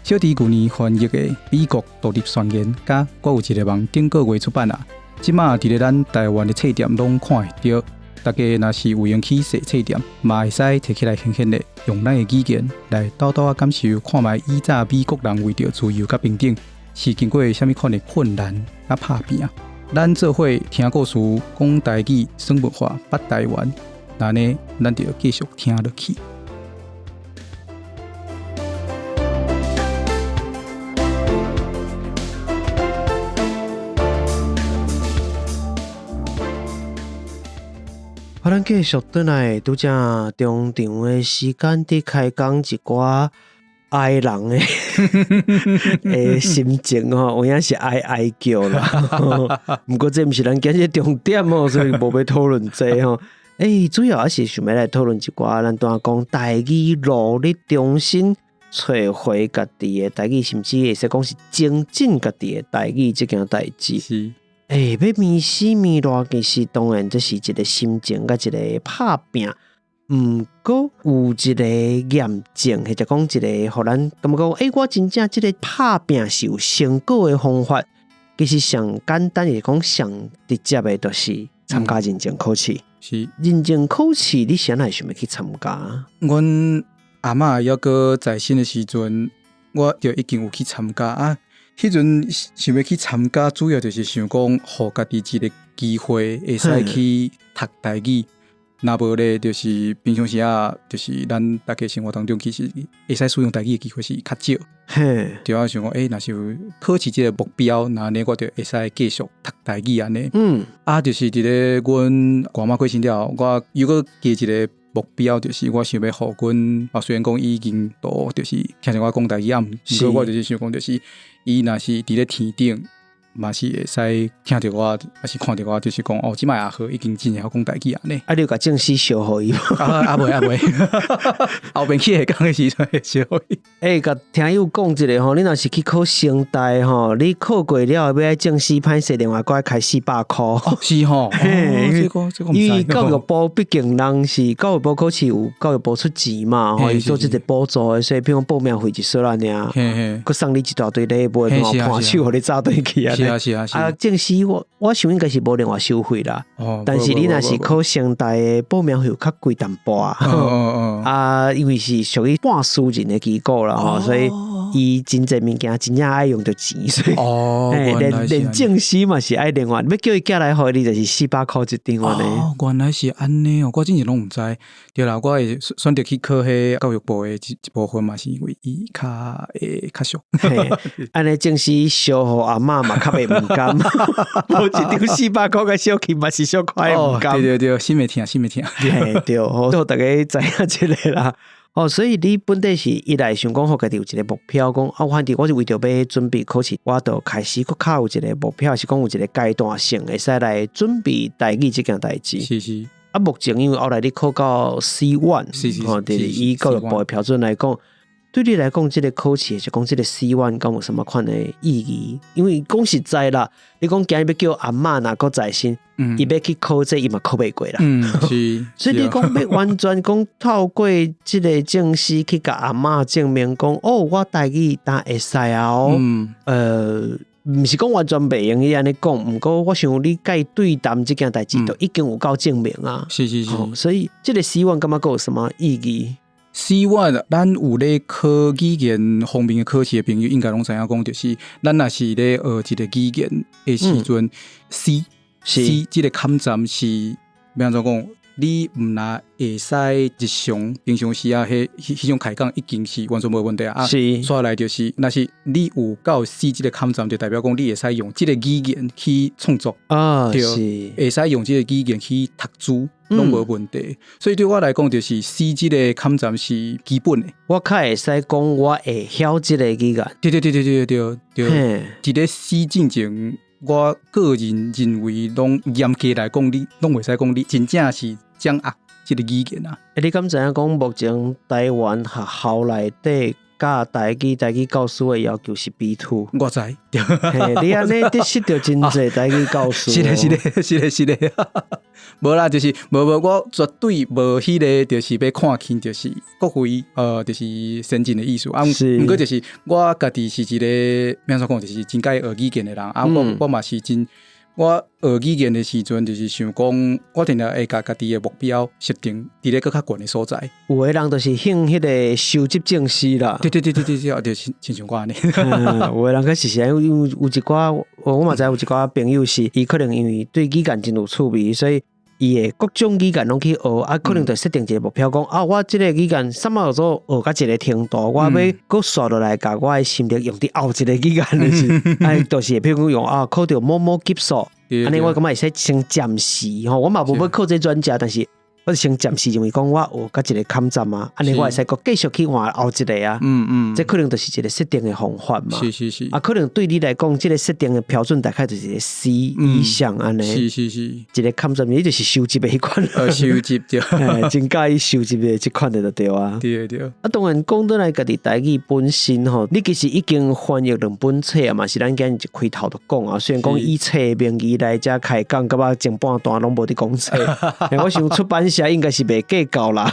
小弟舊年翻譯的《美國獨立宣言》佮我有一个夢，頂個月出版啊。這馬佇咧咱台灣的冊店攏看會著。大家若是有閒去踅冊店，嘛會使提起來掀掀咧，用咱的語言來鬥鬥仔感受，看覓以早美國人為著自由佮平等，是經過啥物款的困難佮拍拚。咱做伙聽故事，講台語，耍文化，捌台灣，那呢，咱就繼續聽落去。好，咱繼續轉來拄才中場的時間，佇開講一寡哀人的的心情吼，有影是哀哀叫啦。毋過這毋是咱今日重點哦，所以無欲討論這吼。欸，主要還是想欲來討論一寡，咱拄仔講台語努力重新揣回家己的台語，甚至會使講是精進家己的台語這件代誌。是。欸，欲面死面賴，其實當然這是一個心情，佮一個拍拚。毋過有一個驗證，或者講一個，予咱感覺講，欸，我真正這個拍拚是有成果的方法。其實上簡單，是講上直接的，就是參加認證考試。是。認證考試，你啥會想欲去參加？阮阿嬤猶閣在生的時陣，我就已經有去參加啊。彼陣想欲去參加，主要就是想講，予家己一個機會，會使去讀台語。若無咧，就是平常時啊，就是咱逐家生活當中，其實會使使用台語的機會是較少。對啊，想講，欸，若是有考試這個目標，那按呢我就會使繼續讀台語按呢。啊，就是佇咧阮外媽過身了後，我又閣加一個目標，就是我想欲予阮啊，雖然講伊已經都就是聽著我講台語啊，毋過我就是想講，就是伊若是佇咧天頂，嘛是會使聽著我，抑是看著我，就是講哦，這擺阿和已經真會曉講台語按呢。啊，你有共證書燒予伊無？啊啊袂啊袂，後邊去下講的時陣會燒予伊。欸，共聽友講一下吼，你若是去考成大吼，你考過了後欲愛證書歹勢，另外閣愛開400箍。哦，是吼，嘿，這個這個因為教育部畢竟人是教育部考試有教育部出錢嘛，吼，伊做這個補助的，所以比如講報名費一撮仔爾，閣送你一大堆禮物，伴手予你紮轉去按呢。是啊是啊是啊，證書我想應該是無另外收費啦。哦，但是你若是考成大的報名費有較貴淡薄仔。啊，因為是屬於半私人的機構啦，吼，所以伊真濟物件真正愛用著錢，所以連證書嘛是愛另外，欲叫伊寄來予你就是400箍一張按呢。哦，原來是按呢哦，我之前攏毋知。對啦，我會選擇去考彼教育部的一部分嘛，是因為伊較會較俗。按呢證書燒予阿嬤嘛較袂毋甘，無一張400箍共燒去嘛是小可會毋甘。對對對，心會疼，心會疼。嘿對，好，大家知影這個啦。哦，所以你本底是一來想講，予家己有一個目標，講啊，反正我是為著欲準備考試，我就開始閣較有一個目標，是講有一個階段性會使來準備台語這件代誌。是是。啊，目前因為後來你考到 C1，吼，就是以教育部的標準來講，對你來講，這個考試是講這個 C1 敢有啥物款的意義？因為講實在啦，你講今日欲叫阿嬤若閣在生，伊欲去考這個，伊嘛考袂過啦。嗯，是。所以你講欲完全講透過這個證書去共阿嬤證明講，哦，我台語當會使啊哦。毋是講完全袂用得按呢講，毋過我想你共伊對談這件代誌都已經有夠證明啊。是是是。所以這個 C1 感覺閣有啥物意義？ C1，咱有咧考語言方面的考試的朋友，應該攏知影講，就是咱若是咧學一個語言的時陣，C C 這個坎站是欲按怎講？你毋若會使日常平常時啊，彼種開講已經是完全無問題啊。是，煞來就是，若是你有到 C 這個坎站，就代表講你會使用這個語言去創作啊，對，是，會使用這個語言去讀書，攏無問題。所以對我來講，就是 C 這個坎站是基本的。我較會使講，我會曉這個語言。對對對對對對對。佇咧 C 進前，我個人認為，攏嚴格來講，你攏袂使講你真正是掌握這個語言啊。欸，你敢知影講目前台灣學校內底教台語、台語教師的要求是 B2？我知。嘿，你按呢得失著真濟台語教師。是的，是的，是的，是的。無啦，就是無無，我絕對無彼個，就是欲看輕，就是各位就是先進的意思啊。毋過就是我家己是一個，欲按怎講，就是真佮意學語言的人啊。我嘛是真。我學語言的時陣，就是想講，我定定會共家己的目標設定佇咧閣較懸的所在。有的人就是興彼個收集證書啦。對對對對對對，就是親像我按呢。有的人確實是因為有一寡，我嘛知有一寡朋友是，伊可能因為對語言真有趣味，所以伊會各種語言攏去學，啊，可能就設定一個目標，講啊，我這個語言啥物叫做學到一個程度，我欲閣紲落來，共我的心力用佇後一個語言的時，哎，就是譬如講用啊，考著某某級數。按呢我感覺會使先暫時吼，我嘛無欲考這專家，但是我是先暫時認為講我學到一個坎站啊，按呢我會使閣繼續去換後一個啊。這可能就是一個設定的方法嘛。是是是。啊，可能對你來講，這個設定的標準大概就是一個 C 以上按呢。是是是。一個坎站，你就是收集的彼款。收集對。真佮意收集的這款的就對啊。對對。啊，當然講轉來，家己台語本身吼，你其實已經翻譯兩本冊啊嘛，是咱今日一開頭就講啊。雖然講以冊名義來遮開講，感覺前半段攏無佇講冊。我想出版社應該是袂計較啦。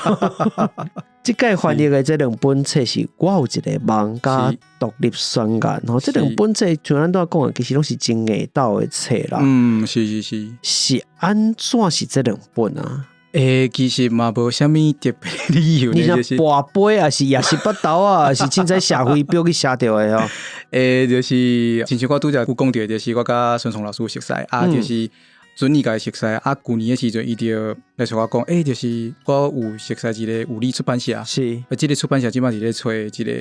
這屆翻譯的這兩本冊是我有一個夢佮獨立宣言吼，這兩本冊像咱拄仔講的，其實攏是真硬鬥的冊啦。嗯，是是是。是按怎是這兩本啊？欸，其實嘛無啥物特別理由。你是跋杯抑是也是腹豆啊，是凊彩寫飛鏢去寫著的哦。欸，就是親像我拄才有講著，就是我佮孫松老師熟似啊，就是準伊共伊熟似啊。舊年的時陣，伊就來找我講，欸，就是我有熟似一個有理出版社，啊，這個出版社這擺佇咧揣一個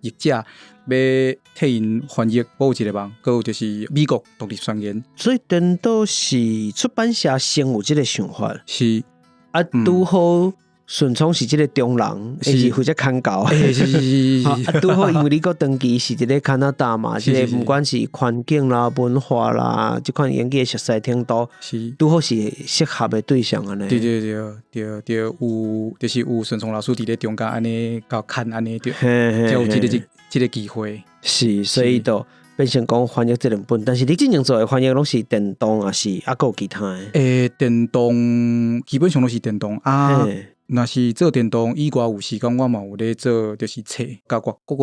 譯者，欲替𪜶翻譯。我有一個夢，閣有就是美國獨立宣言。所以顛倒是出版社先有這個想法，是。啊，拄好順聰是這个中人，伊是負責牽狗。欸，是是是是。啊，拄好因為你閣長期是佇咧加拿大嘛，這个毋管是環境啦、文化啦，這款英語的熟悉程度，拄好是適合的對象按呢。對對對對對，有就是有順聰老師佇咧中間按呢共牽按呢，對，才有這個機會。是，所以就變成講翻譯這兩本，但是你之前做的翻譯攏是電動，抑是猶閣有其他的？欸，電動基本上攏是電動啊。若是做電動以外，有時間我嘛有咧做，就是冊，佮外國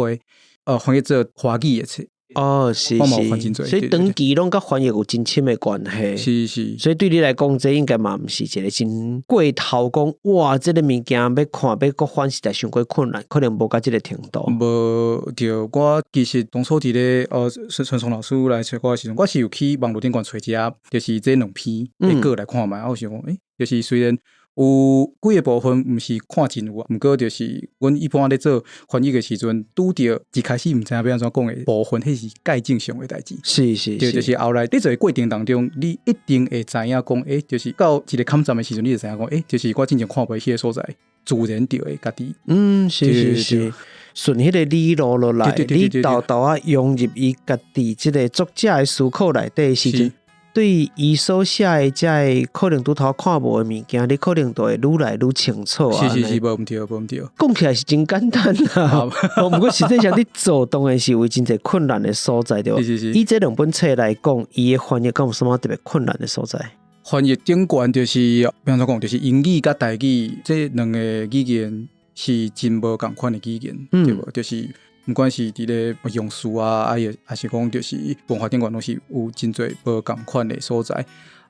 話，翻譯做華語的冊。哦，是是，所以長期攏佮翻譯有真深的關係。是是，所以對你來講，這應該嘛毋是一個真過頭講，哇，這个物件欲看欲閣翻實在傷過困難，可能無到這个程度。無對，我其實當初佇咧孫孫聰老師來揣我的時陣，我是有去網路頂懸揣一下，就是這兩篇的稿來看覓，啊，我想講，欸，就是雖然有幾个部分毋是看真有啊，毋過就是阮一般咧做翻譯的時陣，拄著一開始毋知影欲按怎講的部分，彼是蓋正常的代誌。對，就是後來佇做的過程當中，你一定會知影講，欸，就是到一个坎站的時陣，你就知影講，欸，就是我之前看袂彼个所在，自然就會家己。嗯，是是是，順彼个理路落來，你沓沓仔融入伊家己這个作者的思考內底的時陣。對伊所寫的這个可能拄頭看無的物件，你可能就會愈來愈清楚啊。是是是，無毋對，無毋對。講起來是真簡單啦，毋過實際上你做當然是有真濟困難的所在，對無？是是是。以這兩本冊來講，伊的翻譯敢有啥物特別困難的所在？翻譯頂懸就是，欲按怎講，就是英語佮台語這兩个語言是真無仝款的語言，對無？就是毋管是佇咧用詞啊，啊也抑是講就是文化頂懸攏是有真濟無仝款的所在。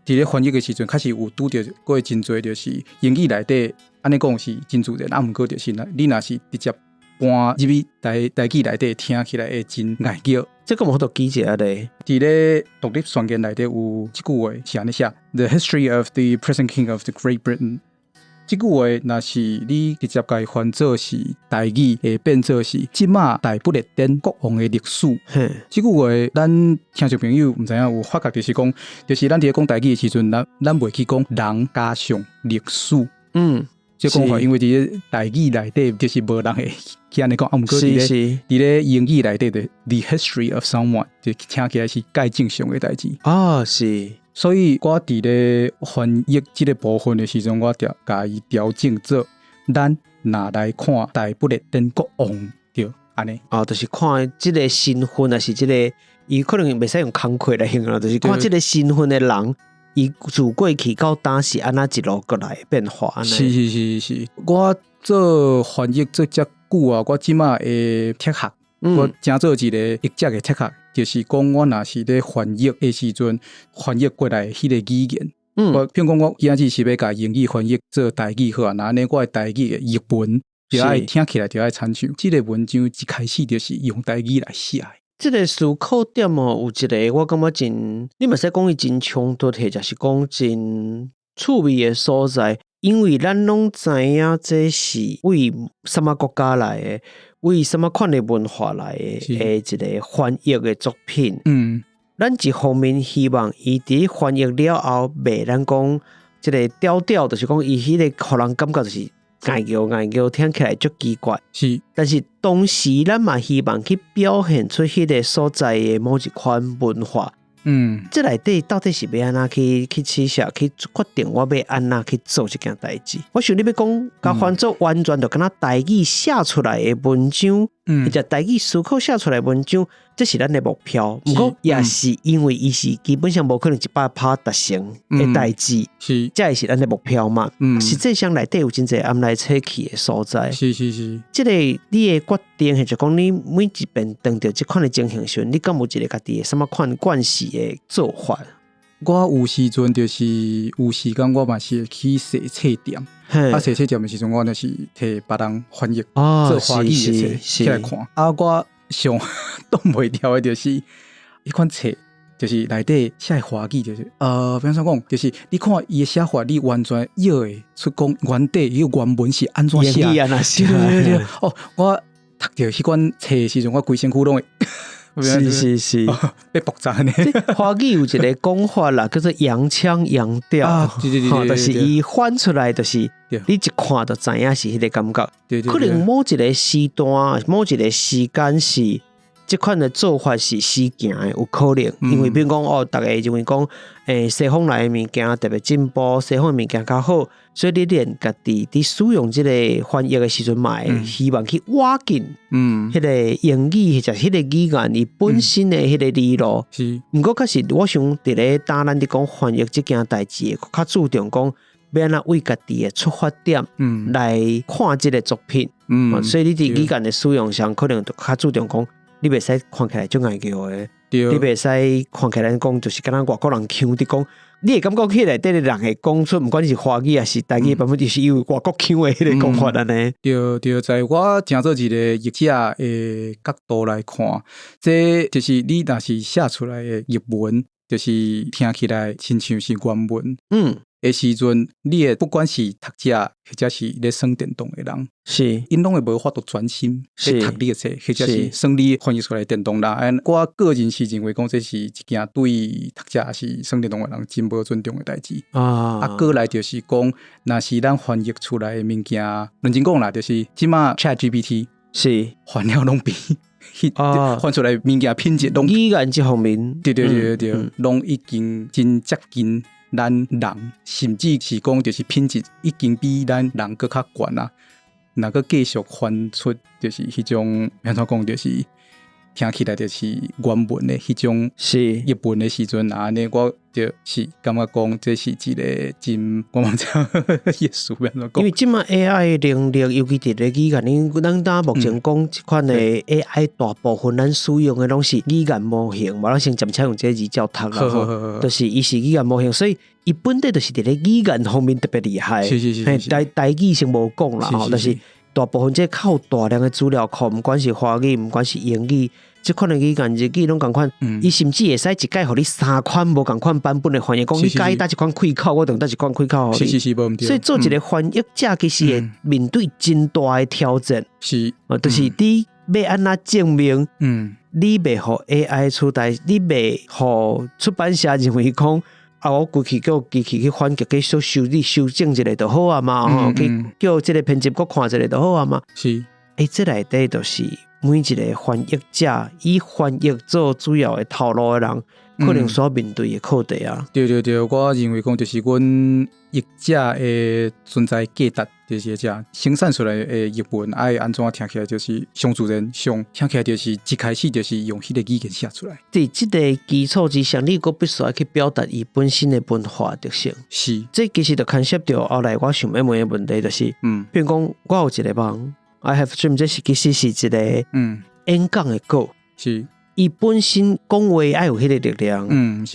佇咧翻譯的時陣，確實有拄著過真濟，就是英語內底按呢講是真自然，啊毋過就是若你若是直接搬入去台語內底，聽起來會真礙腳。這個有法度記者咧？佇咧獨立宣言內底有這句話是按呢寫：The history of the present king of the Great Britain。這句話若是你直接共伊翻做是台語，會變做是這馬大不列顛國王的歷史。這句話咱聽眾朋友毋知影有發覺，就是講，就是咱佇咧講台語的時陣，咱袂去講人加上歷史。這講法因為佇咧台語內底就是無人會去按呢講，啊，毋過佇咧英語內底的 The history of someone 就聽起來是蓋正常的代誌。啊，是。所以我佇咧翻譯這个部分的時陣，我就共伊調整做，咱若來看大不列顛國王，對，按呢。哦，就是看這个身份，抑是這个，伊可能袂使用工課來形容，就是看這个身份的人，伊自過去到今是按怎一路過來變化按呢。是是是是，我做翻譯做遮久啊，我這馬的哲學，我成做一個譯者的哲學。就是講，我若是咧翻譯的時陣，翻譯過來彼个語言，我譬如講，我今仔日是欲共英語翻譯做台語好啊，那按呢我的台語的譯文就愛聽起來就愛親像，這个文章一開始就是用台語來寫的。這个思考點哦，有一個我感覺真，你嘛使講伊真衝突，或者是講真趣味的所在，因為咱攏知影這是為啥物國家來的，為啥物款的文化來的的一個翻譯的作品。咱一方面希望伊佇翻譯了後，袂咱講這个調調，就是講伊彼个予人感覺就是礙腳礙腳，聽起來足奇怪。但是同時咱嘛希望去表現出彼个所在的某一款文化。這內底到底是欲按怎去取捨，去決定我欲按怎去做這件代誌？我想你欲講，共翻做完全就敢若台語寫出來的文章，或者台語思考寫出來的文章，這是咱的目標。毋過也是因為伊是基本上無可能100%達成的代誌，這會是咱的目標嘛。實際上內底有真濟暗來扯去的所在。是是是。這个你的決定，或者講你每一遍碰著這款的情形時，你敢有一个家己的啥物款慣勢的做法？我有時陣就是有時間，我嘛是會去踅冊店。啊，踅冊店的時陣，我就是提別人翻譯做華語的冊起來看。啊，我上擋袂牢的就是彼款冊，就是內底寫的華語，就是欲按怎講，就是你看伊的寫法，你完全臆會出講原底伊個原文是按怎寫。對對對對。哦，我讀著彼款冊的時陣，我規身軀攏會。是是是，欲爆炸呢。華語有一个講法啦，叫做洋腔洋調，對對對對，就是伊翻出來，就是你一看就知影是彼个感覺。可能某一个時段、某一个時間是這款的做法是時行的，有可能，因為比如講哦，逐家認為講，西方來的物件特別進步，西方的物件較好，所以你連家己佇使用這個翻譯的時陣，嘛會希望去挖緊，彼个英語或者彼个語言伊本身的彼个理路。毋過確實，我想佇咧當咱佇講翻譯這件代誌，較注重講欲按怎為家己的出發點，來看這个作品。所以你佇語言的使用上，可能就較注重講。你袂使看起來足硬橋的，你袂使看起來講就是敢若外國人腔佇講，你會感覺彼內底的人會講出，毋管是華語抑是台語版本，就是有外國腔的彼个講法按呢。對對，在我成做一個譯者的角度來看，這就是你若是寫出來的譯文，就是聽起來親像是原文。的時陣，你會不管是讀者或者是咧耍電動的人，𪜶攏會無法度專心咧讀你的冊，或者是耍你翻譯出來的電動啦。我個人是認為講，這是一件對讀者抑是耍電動的人真無尊重的代誌。過來就是講，若是咱翻譯出來的物件，認真講啦，就是這馬 ChatGPT 翻了攏比翻出來物件品質攏語言這方面，對對對對，攏已經真接近咱人，甚至是講就是品質已經比咱人閣較懸啊！若閣繼續翻出，就是彼種按怎講，就是聽起來就是原文的彼種譯文的時陣，按呢我就是感覺講這是一個真我毋知意思按怎講。因為這馬 AI 的能力，尤其佇咧語言，因咱當目前講這款的 AI 大部分咱使用的攏是語言模型，無咱先暫且用這個字照讀啦吼，就是伊是語言模型，所以伊本底就是佇咧語言方面特別厲害。台語先無講啦吼，但是大部分這靠大量的資料庫，毋管是華語，毋管是英語，這款的語言日語攏仝款，伊甚至會使一擺予你三款無仝款版本的翻譯，講你佮意佗一款開口，我就用佗一款開口予你。是，無毋對。所以做一個翻譯者，其實會面對真大的挑戰。就是你欲按怎證明，你袂予 AI 取代，你袂予出版社認為講，啊，我規氣叫機器去翻譯，去修修理修正一下就好啊嘛，吼，去叫這個編輯閣看一下就好啊嘛。這內底就是每一個翻譯者以翻譯做主要的頭路的人，可能所面對的課題啊。對對對，我認為講就是阮譯者的存在價值，就是這生產出來的譯文愛按怎聽起來就是上自然，上聽起來就是一開始就是用彼個語言寫出來。佇這個基礎之上，你閣必須愛去表達伊本身的文化特性。這其實就牽涉著後來我想欲問的問題，就是，比如講，我有一个夢，I have dream，這是其實是一個演講的稿。伊本身講話愛有彼個力量，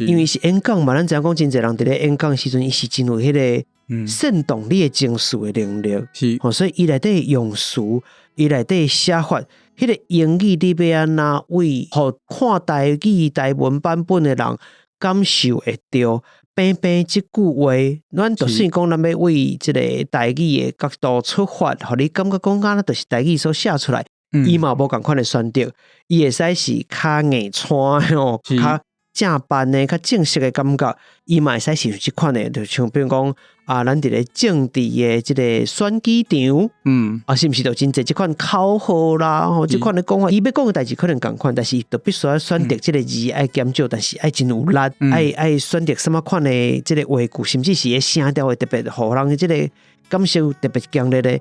因為是演講嘛，咱知影講真濟人佇咧演講時陣，伊是真有彼個煽動你的情緒的能力。所以伊內底用詞，伊內底寫法，彼個英語你欲按怎為予看台語台文版本的人感受會著？平平這句話，咱就算講咱欲為這個台語的角度出發，予你感覺講敢若就是台語所寫出來。伊嘛無仝款的選擇，伊會使是較硬扦吼，較正範的、較正式的感覺，伊嘛會使是這款的，就像比如講啊，咱佇咧政治的這個選舉場，啊，是毋是就真濟這款口號啦，吼，這款的講法，伊欲講的代誌可能仝款，但是就必須愛選擇這個字愛減少，但是愛真有力，愛選擇啥物款的這個話句，甚至是彼聲調會特別，予人的這個感受特別強烈的，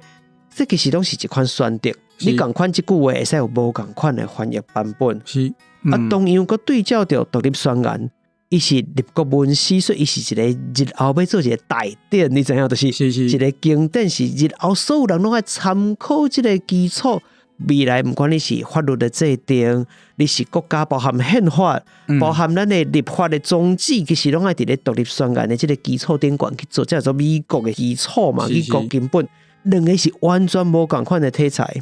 這其實攏是一款選擇。你仝款這句話會使有無仝款的翻譯版本。啊，同樣閣對照著獨立宣言，伊是立國文史，所以伊是一個日後欲做一個大典，你知影？就是一個經典，是日後所有人攏愛參考這個基礎。未來毋管你是法律的制定，你是國家包含憲法，包含咱的立法的宗旨，其實攏愛佇咧獨立宣言的這個基礎頂懸去做，這叫做美國的基礎嘛，美國根本兩个是完全無仝款的題材。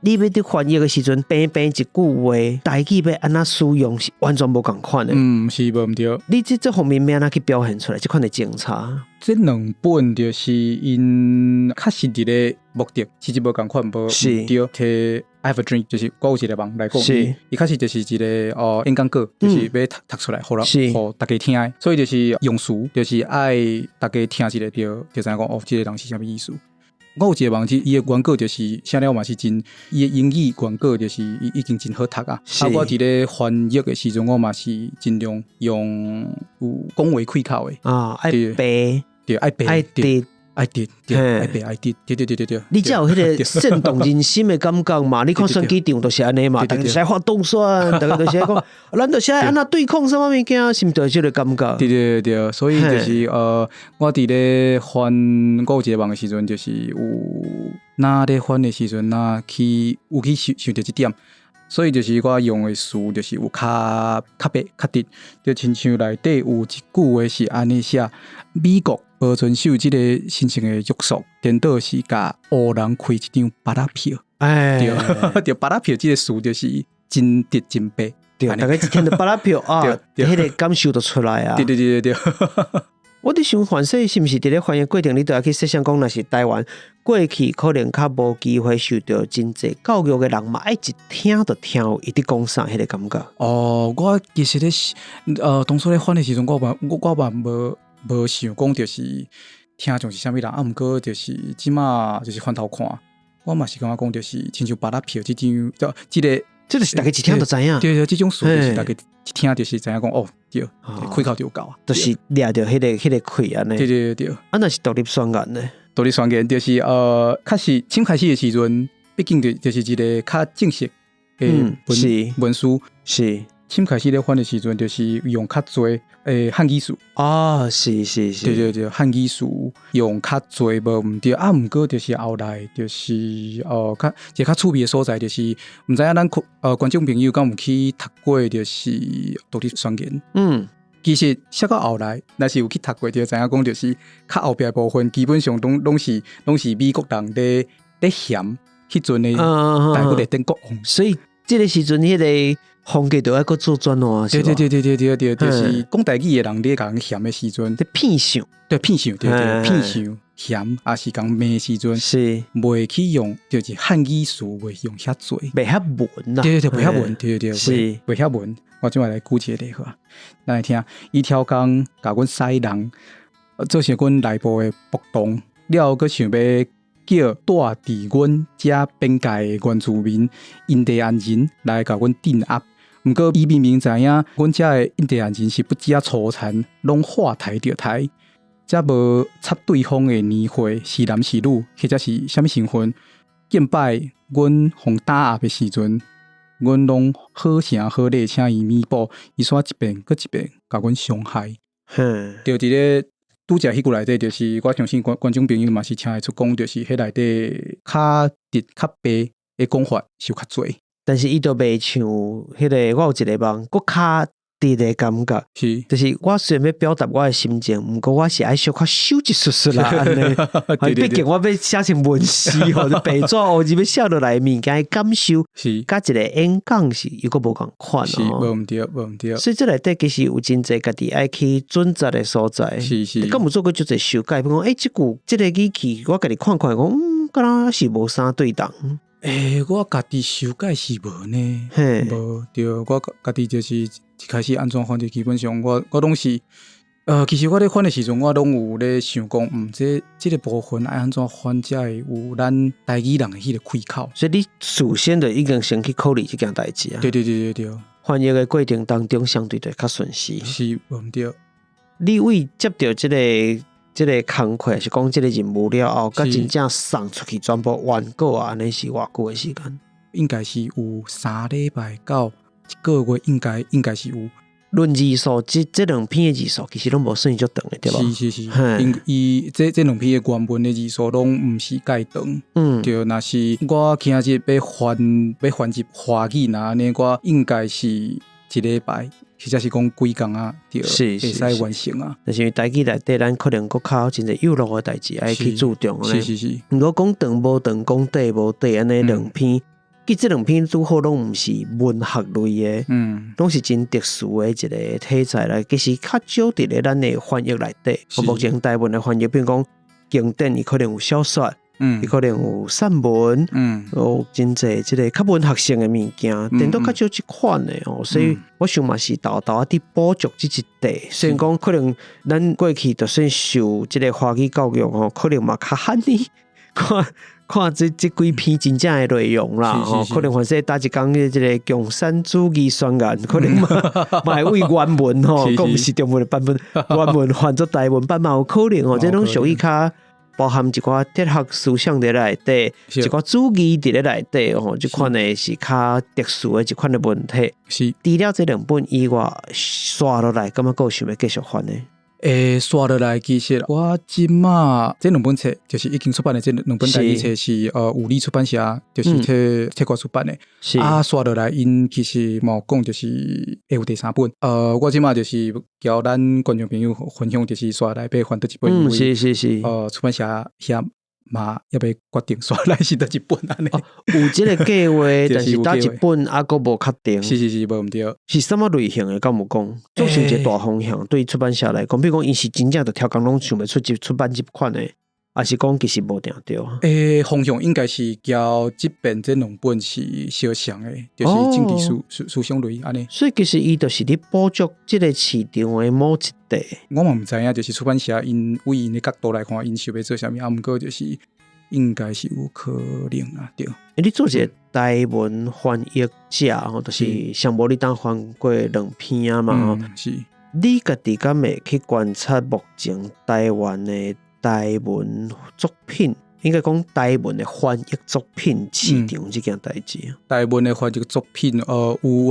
你欲佇翻譯的時陣，平平一句話，台語欲按怎使用是完全無仝款的。是無毋對。你這方面欲按怎去表現出來？這款的精彩。這兩本就是𪜶確實佇咧目的，其實無仝款，無毋對。提 I have a dream，就是我有一個夢來講，伊確實就是一個演講稿，就是欲讀讀出來，予人予大家聽的。所以就是用詞，就是愛大家聽一下就知影講哦，這個人是啥物意思。我有一個夢，伊的原稿就是寫了嘛是真，伊的英語原稿就是伊已經真好讀啊。啊，我佇咧翻譯的時陣，我嘛是盡量用有講話開口的。啊，愛白，對，愛白，愛直。愛直，對，愛白愛直，對對對對對。你才有彼個煽動人心的感覺嘛？你看選舉場都是按呢嘛，逐家就是愛發動選，逐家就是愛講，咱就是愛按怎對抗啥物物件，是毋是這個感覺？對對對對，所以就是我佇咧翻我有一個夢的時陣，就是有若咧翻的時陣，若去有去想想著這點，所以就是我用的詞就是有較較白較直，就親像內底有一句話是按呢寫，美國無遵守這個神聖的約束，顛倒是共烏人開一張芭樂票。哎，對，對，芭樂票這個詞就是真直真白。對，逐家一聽著芭樂票啊，彼個感受就出來啊。對對對對對。我佇想，凡勢是毋是佇咧翻譯過程，你都愛去設想講，若是台灣過去可能較無機會受著真濟教育的人嘛，愛一聽就聽有伊佇講啥彼個感覺。哦，我其實咧，當初咧翻的時陣，我嘛無想講就是聽眾是啥物人，啊，毋過就是這馬就是翻頭看，我嘛是感覺講就是親像芭樂票這張，這個，這就是逐家一聽就知影。對對，這種詞就是逐家一聽就是知影講哦，對，開口就有夠啊，就是掠著彼個氣按呢。對對對對。啊，若是獨立宣言呢？獨立宣言就是確實先開始的時陣，畢竟就是一個較正式的文書。先開始咧翻的時陣，就是用較濟漢語詞。哦，是是是。對對對，漢語詞用較濟無毋對，啊，毋過就是後來就是較一個較趣味的所在，就是毋知影咱觀眾朋友敢有去讀過，就是獨立宣言。其實寫到後來，若是有去讀過，就知影講就是較後壁部分，基本上攏是美國人咧嫌彼陣的台灣的頂國王。所以這個時陣，彼個風格就愛閣做轉換。對對對對對對對，就是講台語的人咧共人嫌的時陣，咧騙想，對騙想，對對騙想嫌，抑是共罵的時陣，袂去用，就是漢語詞袂用遐濟，袂遐文啦。對對對，袂遐文，對對對，袂遐文。我這擺來舉一個例好啊，咱來聽，伊超工共阮使人，造成阮內部的暴動，了後閣想欲叫住佇阮遮邊界的原住民印第安人來共阮鎮壓。毋過伊明明知影，阮遮的印第安人是不止仔粗殘，攏話刣著刣，才無插對方的年歲是男是女，或者是啥物身份。近擺阮予打壓的時陣，阮攏好聲好禮請伊彌補，伊煞一遍閣一遍共阮傷害。對，佇咧拄才彼句內底，就是我相信觀眾朋友嘛是聽會出講，就是彼內底較直較白的講法是有較濟。但是伊就袂像彼個我有一個夢，閣較直的感覺。就是我雖然欲表達我的心情，毋過我是愛小可修一絲絲啦，按呢。畢竟我欲寫成文字吼，白紙黑字欲寫落來物件的感受，佮一個演講是猶閣無仝款是，無毋對，無毋對。所以這內底其實有真濟家己愛去準則的所在。敢有做過足濟修改？比如講，這句這個語氣，我家己看看講，敢若是無啥對當。我家己修改是無呢，無對，我家己就是一開始按怎翻，就基本上我攏是，其實我咧翻的時陣，我攏有咧想講，這個部分愛按怎翻才會有咱台語人的彼個開口。所以你事先就已經先去考慮這件代誌啊。對對對對對。翻譯的過程當中，相對就較順勢。是，無毋對。你為接著這個工課，是講這個任務了後，佮真正送出去全部完稿啊，按呢是偌久的時間？應該是有3禮拜到一個月，應該是有。論字數，這兩篇的字數其實攏無算足長的，對無？是是是，因伊這兩篇的原文的字數攏毋是蓋長。對，若是我今日欲翻入華語，若按呢，我應該是一禮拜，或者是講幾工啊，就會使完成啊。但是台語內底，咱可能閣較真濟幼落的代誌愛去注重。是是是。如果講長無長，講短無短，按呢兩篇，其實這兩篇拄好攏毋是文學類的，攏是真特殊的一個題材來。其實較少佇咧咱的翻譯內底，目前台文的翻譯，比如講經典，伊可能有小說，伊可能有散文，有真濟這个較文學性的物件，顛倒較少這款的哦，所以我想嘛是沓沓仔佇補足這一塊。雖然講可能咱過去就算受這个華語教育吼，可能嘛較罕呢，看看這幾篇真正的內容啦，吼，可能凡勢搭一工的這个共產主義宣言，可能嘛嘛會為原文吼，閣毋是中文的版本，原文翻做台文版嘛有可能吼，這攏屬於較包含一寡哲學思想佇內底，一寡主義佇咧內底吼，這款的是較特殊的一款的文體。除了這兩本以外，紲落來感覺閣有想欲繼續翻的？紲落來，其實我這馬這兩本冊就是已經出版的這兩本台語冊是有理出版社，就是替我出版的。啊，紲落來，𪜶其實嘛有講就是會有第三本。我這馬就是交咱觀眾朋友分享，就是紲落來欲翻佗一本。出版社遐嘛猶未決定紲來是佗一本按呢。有這个計劃，但是佗一本猶閣無確定。是是是，無毋對。是啥物類型的？敢有講？做成一个大方向，對出版社來講，比如講，𪜶是真正就刁工攏想欲出一出版這款的，抑是講其實無定著？方向應該是交這邊這兩本是相像的，就是政治思想類按呢。所以其實伊就是咧補足這个市場的某一塊。我嘛毋知影，就是出版社𪜶為𪜶的角度來看，𪜶想欲做啥物，啊，毋過就是應該是有可能啊，對。欸，你做一个台文翻譯者吼，就是上無你當翻過兩篇啊嘛吼。是。你家己敢會去觀察目前台灣的台文作品，應該講台文的翻譯作品市場這件代誌？台文的翻譯作品，有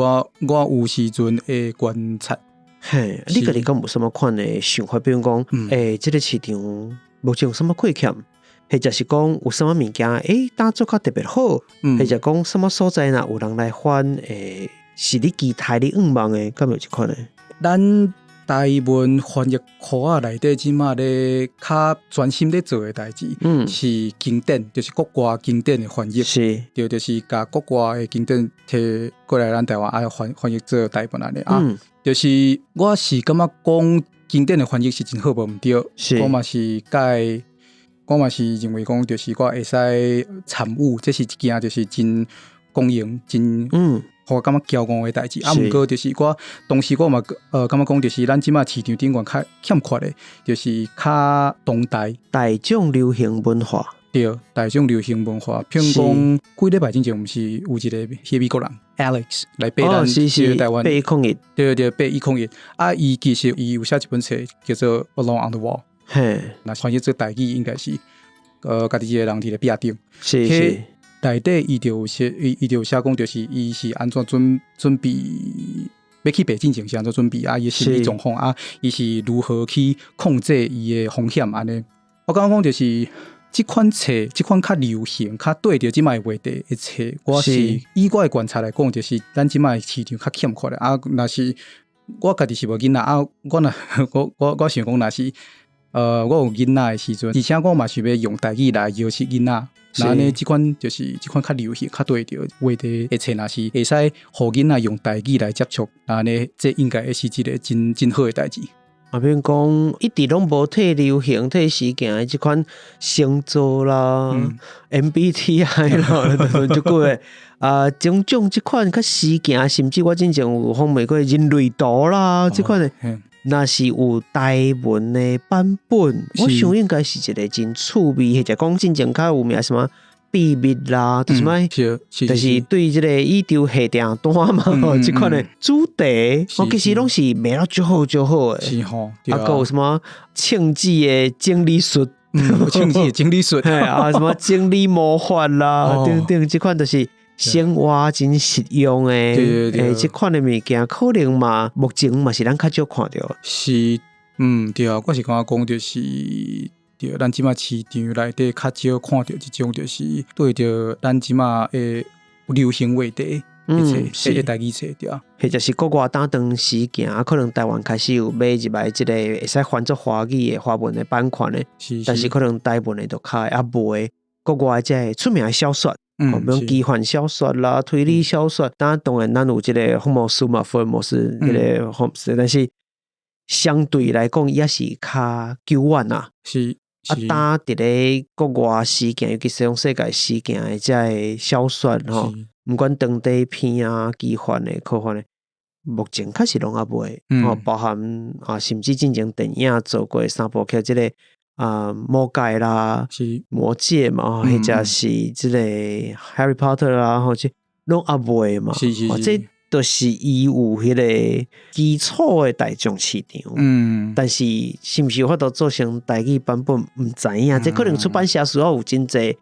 啊，我有時陣會觀察。嘿，你家己敢有啥物款的想法？比如講，欸，這个市場目前有啥物虧欠？或者是講有啥物物件，欸，當做較特別好？或者講啥物所在若有人來翻，欸，是你期待你向望的，敢有這款的？咱台文翻譯庫仔內底，這馬咧較專心咧做的代誌，是經典，就是國外經典的翻譯，對，就是共國外的經典提過來咱台灣啊翻譯做台文按呢啊，就是我是感覺講經典的翻譯是真好，無毋對，我嘛是認為講，就是我會使參與，這是一件就是真光榮、真予我感覺驕傲的代誌。啊，毋過就是我當時我嘛感覺講，就是咱這馬市場頂懸較欠缺的，就是較當代大眾流行文化。對，大眾流行文化，譬如講幾禮拜之前，毋是有一个彼美國人 Alex 來爬咱台灣801，對對，801。啊，伊其實伊有寫一本冊叫做《Alone on the Wall》。若翻譯做台語應該是，家己一个人佇咧壁頂。內底伊就有寫，伊就有寫講，就是伊是按怎準備欲去爬進前是按怎準備啊？伊的心理狀況啊，伊是如何去控制伊的風險按呢？我感覺講就是這款冊，這款較流行、較對著這馬的話題的冊，我是以我的觀察來講，就是咱這馬的市場較欠缺的啊。若是我家己是無囡仔啊，我若我想講，若是我有囡仔的時陣，而且我嘛想欲用台語來搖識囡仔。那按呢，這款就是這款較流行、較對著話題的冊，若是會使予囡仔用台語來接觸，按呢，這應該會是一个真真好的代誌。啊，比如講，一直攏無退流行、退時行的這款星座啦、MBTI 啦，這個啊，種種這款較時行，甚至我之前有訪問過人類圖啦，這款的。若是有台文的版本，我想應該是一个真趣味，或者講進前較有名什麼秘密啦，就是啥物，就是對這个宇宙下訂單嘛，這款的主題，我其實攏是賣了足好足好的。是吼，啊，閣有什麼慶記的整理術，慶記的整理術，啊，什麼整理魔法啦，等等，這款就是生活真實用的，欸，這款的物件可能嘛，目前嘛是咱較少看著。是，嗯，對啊，我是感覺講就是，對，咱這馬市場內底較少看著這種，就是對著咱這馬的流行話題的冊，的台語冊，對啊。或者是國外當當時行，可能台灣開始有買入來這个會使翻做華語的華文的版權的，但是可能台文的就較猶未。國外這个出名的小說。比如奇幻小說啦、推理小說，當然咱有這个福摩斯嘛，福爾摩斯這个福摩斯，但是相對來講也是較久遠啊。啊，當佇咧國外時行，尤其西方世界時行的遮个小說吼，毋管長短篇啊、奇幻的、科幻的，目前確實攏猶未，吼，包含啊，甚至進前電影做過三部曲，這个啊魔戒啦、魔戒嘛，或者是這個 Harry Potter 啦，吼，這攏猶未嘛，這都是伊有彼个基礎的大眾市場，但是是毋是有法度做成台語版本，毋知影，這可能出版社需要有真濟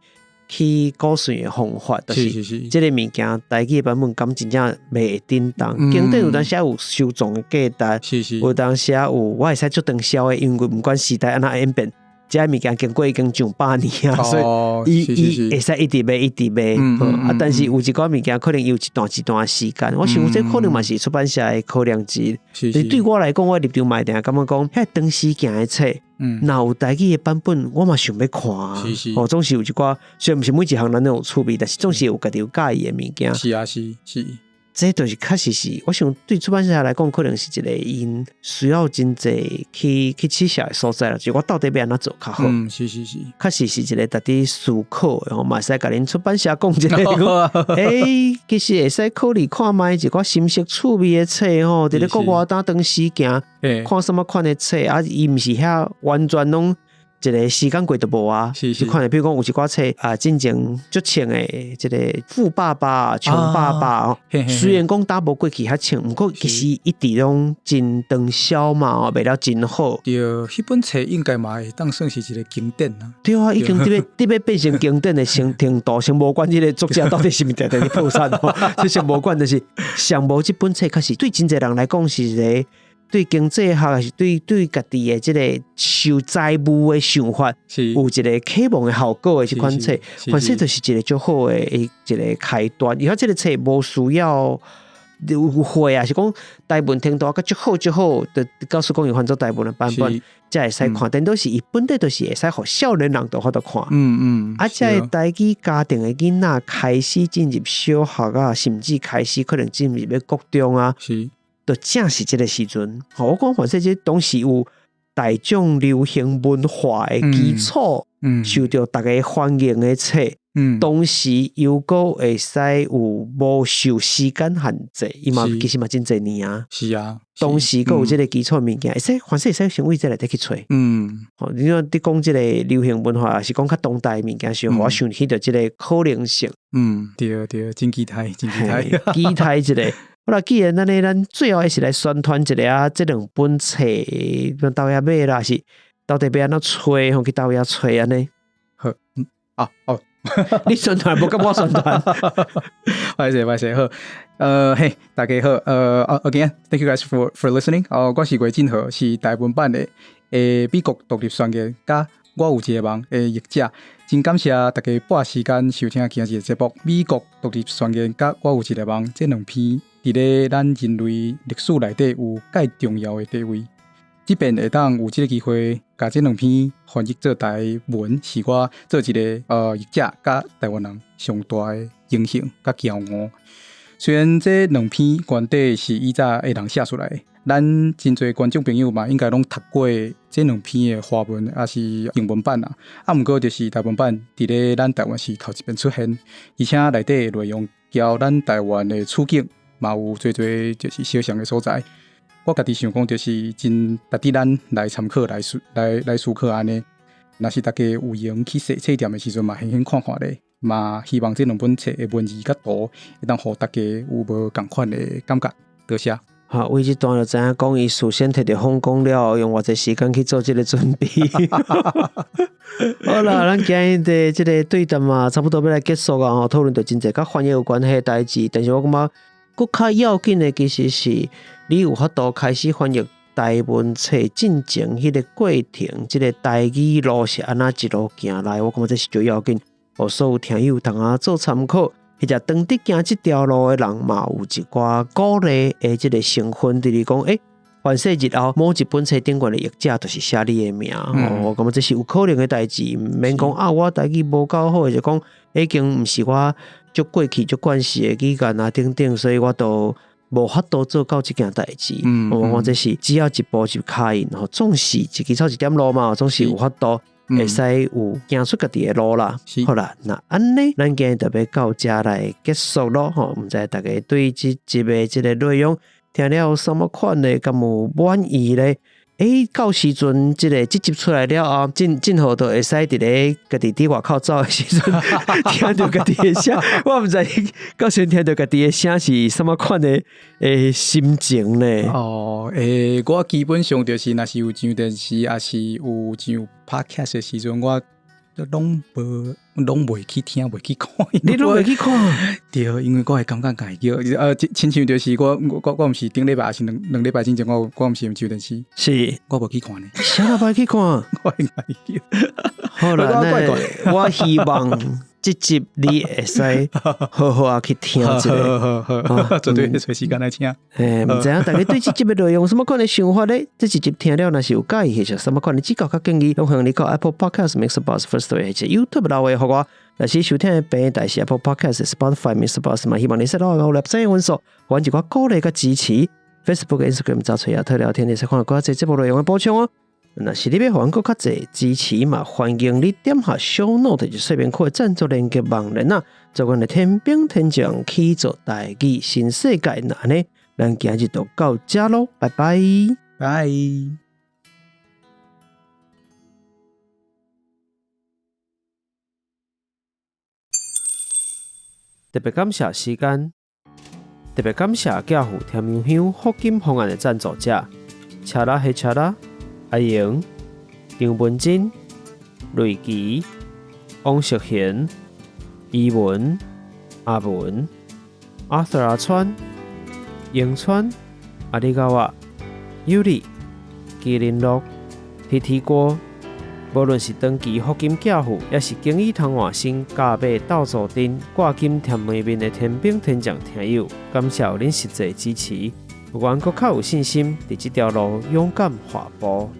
去估算的方法，就是這个物件台語的版本敢真正賣會振動，經典有當時有收藏的價值，有當時有我會使做長銷的，因為毋管時代按怎演變，這个物件經過已經上百年啊，所以伊會使一直賣一直賣，啊，但是有一寡物件可能有一段一段時間，我想這可能嘛是出版社的考量之一。對我來講，我立場嘛會定感覺講，彼長時間的冊，若有台語的版本，我嘛想欲看。哦，總是有一寡，雖然毋是每一項咱攏有趣味，但是總是有家己有佮意的物件。這就是確實是，我想對出版社來講，可能是一个𪜶需要真濟去取捨的所在啦。就我到底欲按怎做較好？確實是一个值得思考的吼，嘛會使共恁出版社講一下，欸，其實會使考慮看覓一寡新式趣味的冊吼，佇咧國外當長時間，看啥物款的冊啊？伊毋是遐完全攏一个時間過就無啊，這款的，比如講有一寡冊啊，進前足穿的這个富爸爸、窮爸爸哦，雖然講打無過去遐穿，毋過其實一直攏真暢銷嘛，賣了真好。對，彼本冊應該嘛會當算是一个經典啊。對啊，已經佇欲變成經典的程度，先無管這个作者到底是毋是定定咧破產吼，這先無管，就是上無這本冊，確實對真濟人來講是一个對經濟學，還是對家己的這个受財務的想法，有一个啟蒙的效果的這款冊，反正就是一个足好的一個開端。而且這个冊無需要有會啊，是講台文程度閣足好足好，就告訴講伊翻做台文的版本，才會使看。但都是伊本底就是會使予少年人都有法度看。啊，這个台語家庭的囡仔開始進入小學啊，甚至開始可能進入欲國中啊。就正是這个時陣，我講反正這當時有大眾流行文化的基礎，受著大家歡迎的冊，同時又閣會使有無受時間限制，伊嘛其實嘛真濟年啊。當時閣有這个基礎物件，會使凡勢會使先為這內底去揣。你講你講這个流行文化，是講較當代的物件，是予我想起著這个可能性。對對，真期待，真期待，期待一下。好啦，既然按呢，咱最後還是來宣傳一下啊，這兩本冊佗位買啦，是到底欲按怎揣吼？去佗位揣按呢？好，啊哦，你宣傳無佮我宣傳，歹勢歹勢好，嘿，大家好，again，thank you guys for listening。哦，我是郭振豪，是台文版的，美國獨立宣言，佮我有一个夢的譯者。真感謝大家撥時間收聽今日的節目。美國獨立宣言佮我有一个夢這兩篇，佇咧咱人類歷史內底有蓋重要的地位。這遍會當有這个機會，共這兩篇翻譯做台文，是我做一个譯者佮台灣人上大的榮幸佮驕傲。雖然這兩篇原底是以早的人寫出來的，咱真濟觀眾朋友嘛，應該攏讀過這兩篇的華文抑是英文版啊。啊，毋過就是台文版佇咧咱台灣是頭一遍出現，而且內底的內容交咱台灣的處境嘛有濟濟就是相像的所在。我家己想講，就是真值得咱來參考、來思考按呢。若是大家有閒去冊店的時陣嘛，閒閒看看咧，嘛希望這兩本冊的文字佮圖，會當予大家有無仝款的感覺。多謝。好，為這段就知影講，伊事先提著放工了後，用偌濟時間去做這个準備。好啦，咱今日的這个對談嘛，差不多欲來結束啊！吼，討論著真濟佮翻譯有關係的代誌，但是我感覺閣較要緊的，其實是你有法度開始翻譯台文冊進前彼个過程，這个台語路是按怎一路行來，我感覺這是最要緊。予所有聽友通啊做參考。或者當佇行這條路的人嘛，有一寡鼓勵的這个成分，就是講，欸，凡勢日後某一本冊頂懸的譯者，就是寫你的名，我感覺這是有可能的代誌，毋免講啊，我台語無夠好，或者講已經毋是我足過去足慣勢的語言啊等等，所以我都無法度做到這件代誌。我講這是只要一步一跤印，吼，總是一支草一點露嘛，總是有法度。會使有行出家己的路啦。好啦，那按呢，咱今日就欲到遮來結束囉吼，毋知大家對這集的這个內容聽了有啥物款的，敢有滿意咧？欸，到時陣這个這集出來了後，正正好就會使佇咧家己佇外口走的時陣，聽著家己的聲。我毋知到時陣聽著家己的聲是啥物款的欸心情呢？哦，欸，我基本上就是，若是有上電視，抑是有上 podcast 的時陣，我攏無，攏袂去聽，袂去看。你攏袂去看？對，因為我會感覺家己叫，親像就是我，我我毋是頂禮拜，抑是兩兩禮拜之前，我我毋是有上電視，我無去看呢。啥都無去看？我會家己叫。好啦，那我希望這集你會使好好仔去聽一下，絕對會揣時間來聽。欸，毋知影大家對這集的內容有啥物款的想法咧？這一集聽了，若是有佮意，或者啥物款的指教佮建議，攏歡迎你到 Apple Podcast、MixerBox、Firstory 或者 YouTube 留言予我。若是收聽的平台是 Apple Podcast、Spotify、MixerBox 嘛，希望你使留五粒星分數，予阮一寡鼓勵佮支持。Facebook、Instagram 找揣亞特聊天，會使看到閣較濟節目內容的補充哦。若是你欲予阮閣較濟支持嘛，歡迎你點下 show note 就是說明區的贊助連結網站啊，做阮的天兵天將去做台語新世界。那按呢，咱今日就到遮囉，拜拜，拜。特別感謝時間，特別感謝寄付甜香香福金方案的贊助者，車啦黑車啦。阿瑩、張文珍、瑞琪、王淑賢、伊文、阿文、阿 Sir 阿川、永川、阿里嘎哇、尤里、麒麟樂、鐵鐵鍋，無論是長期福金寄付，抑是經已通換新價碼鬥做陣掛金甜糜麵的天兵天將聽友，感謝恁實際支持，予阮閣較有信心佇這條路勇敢踏步。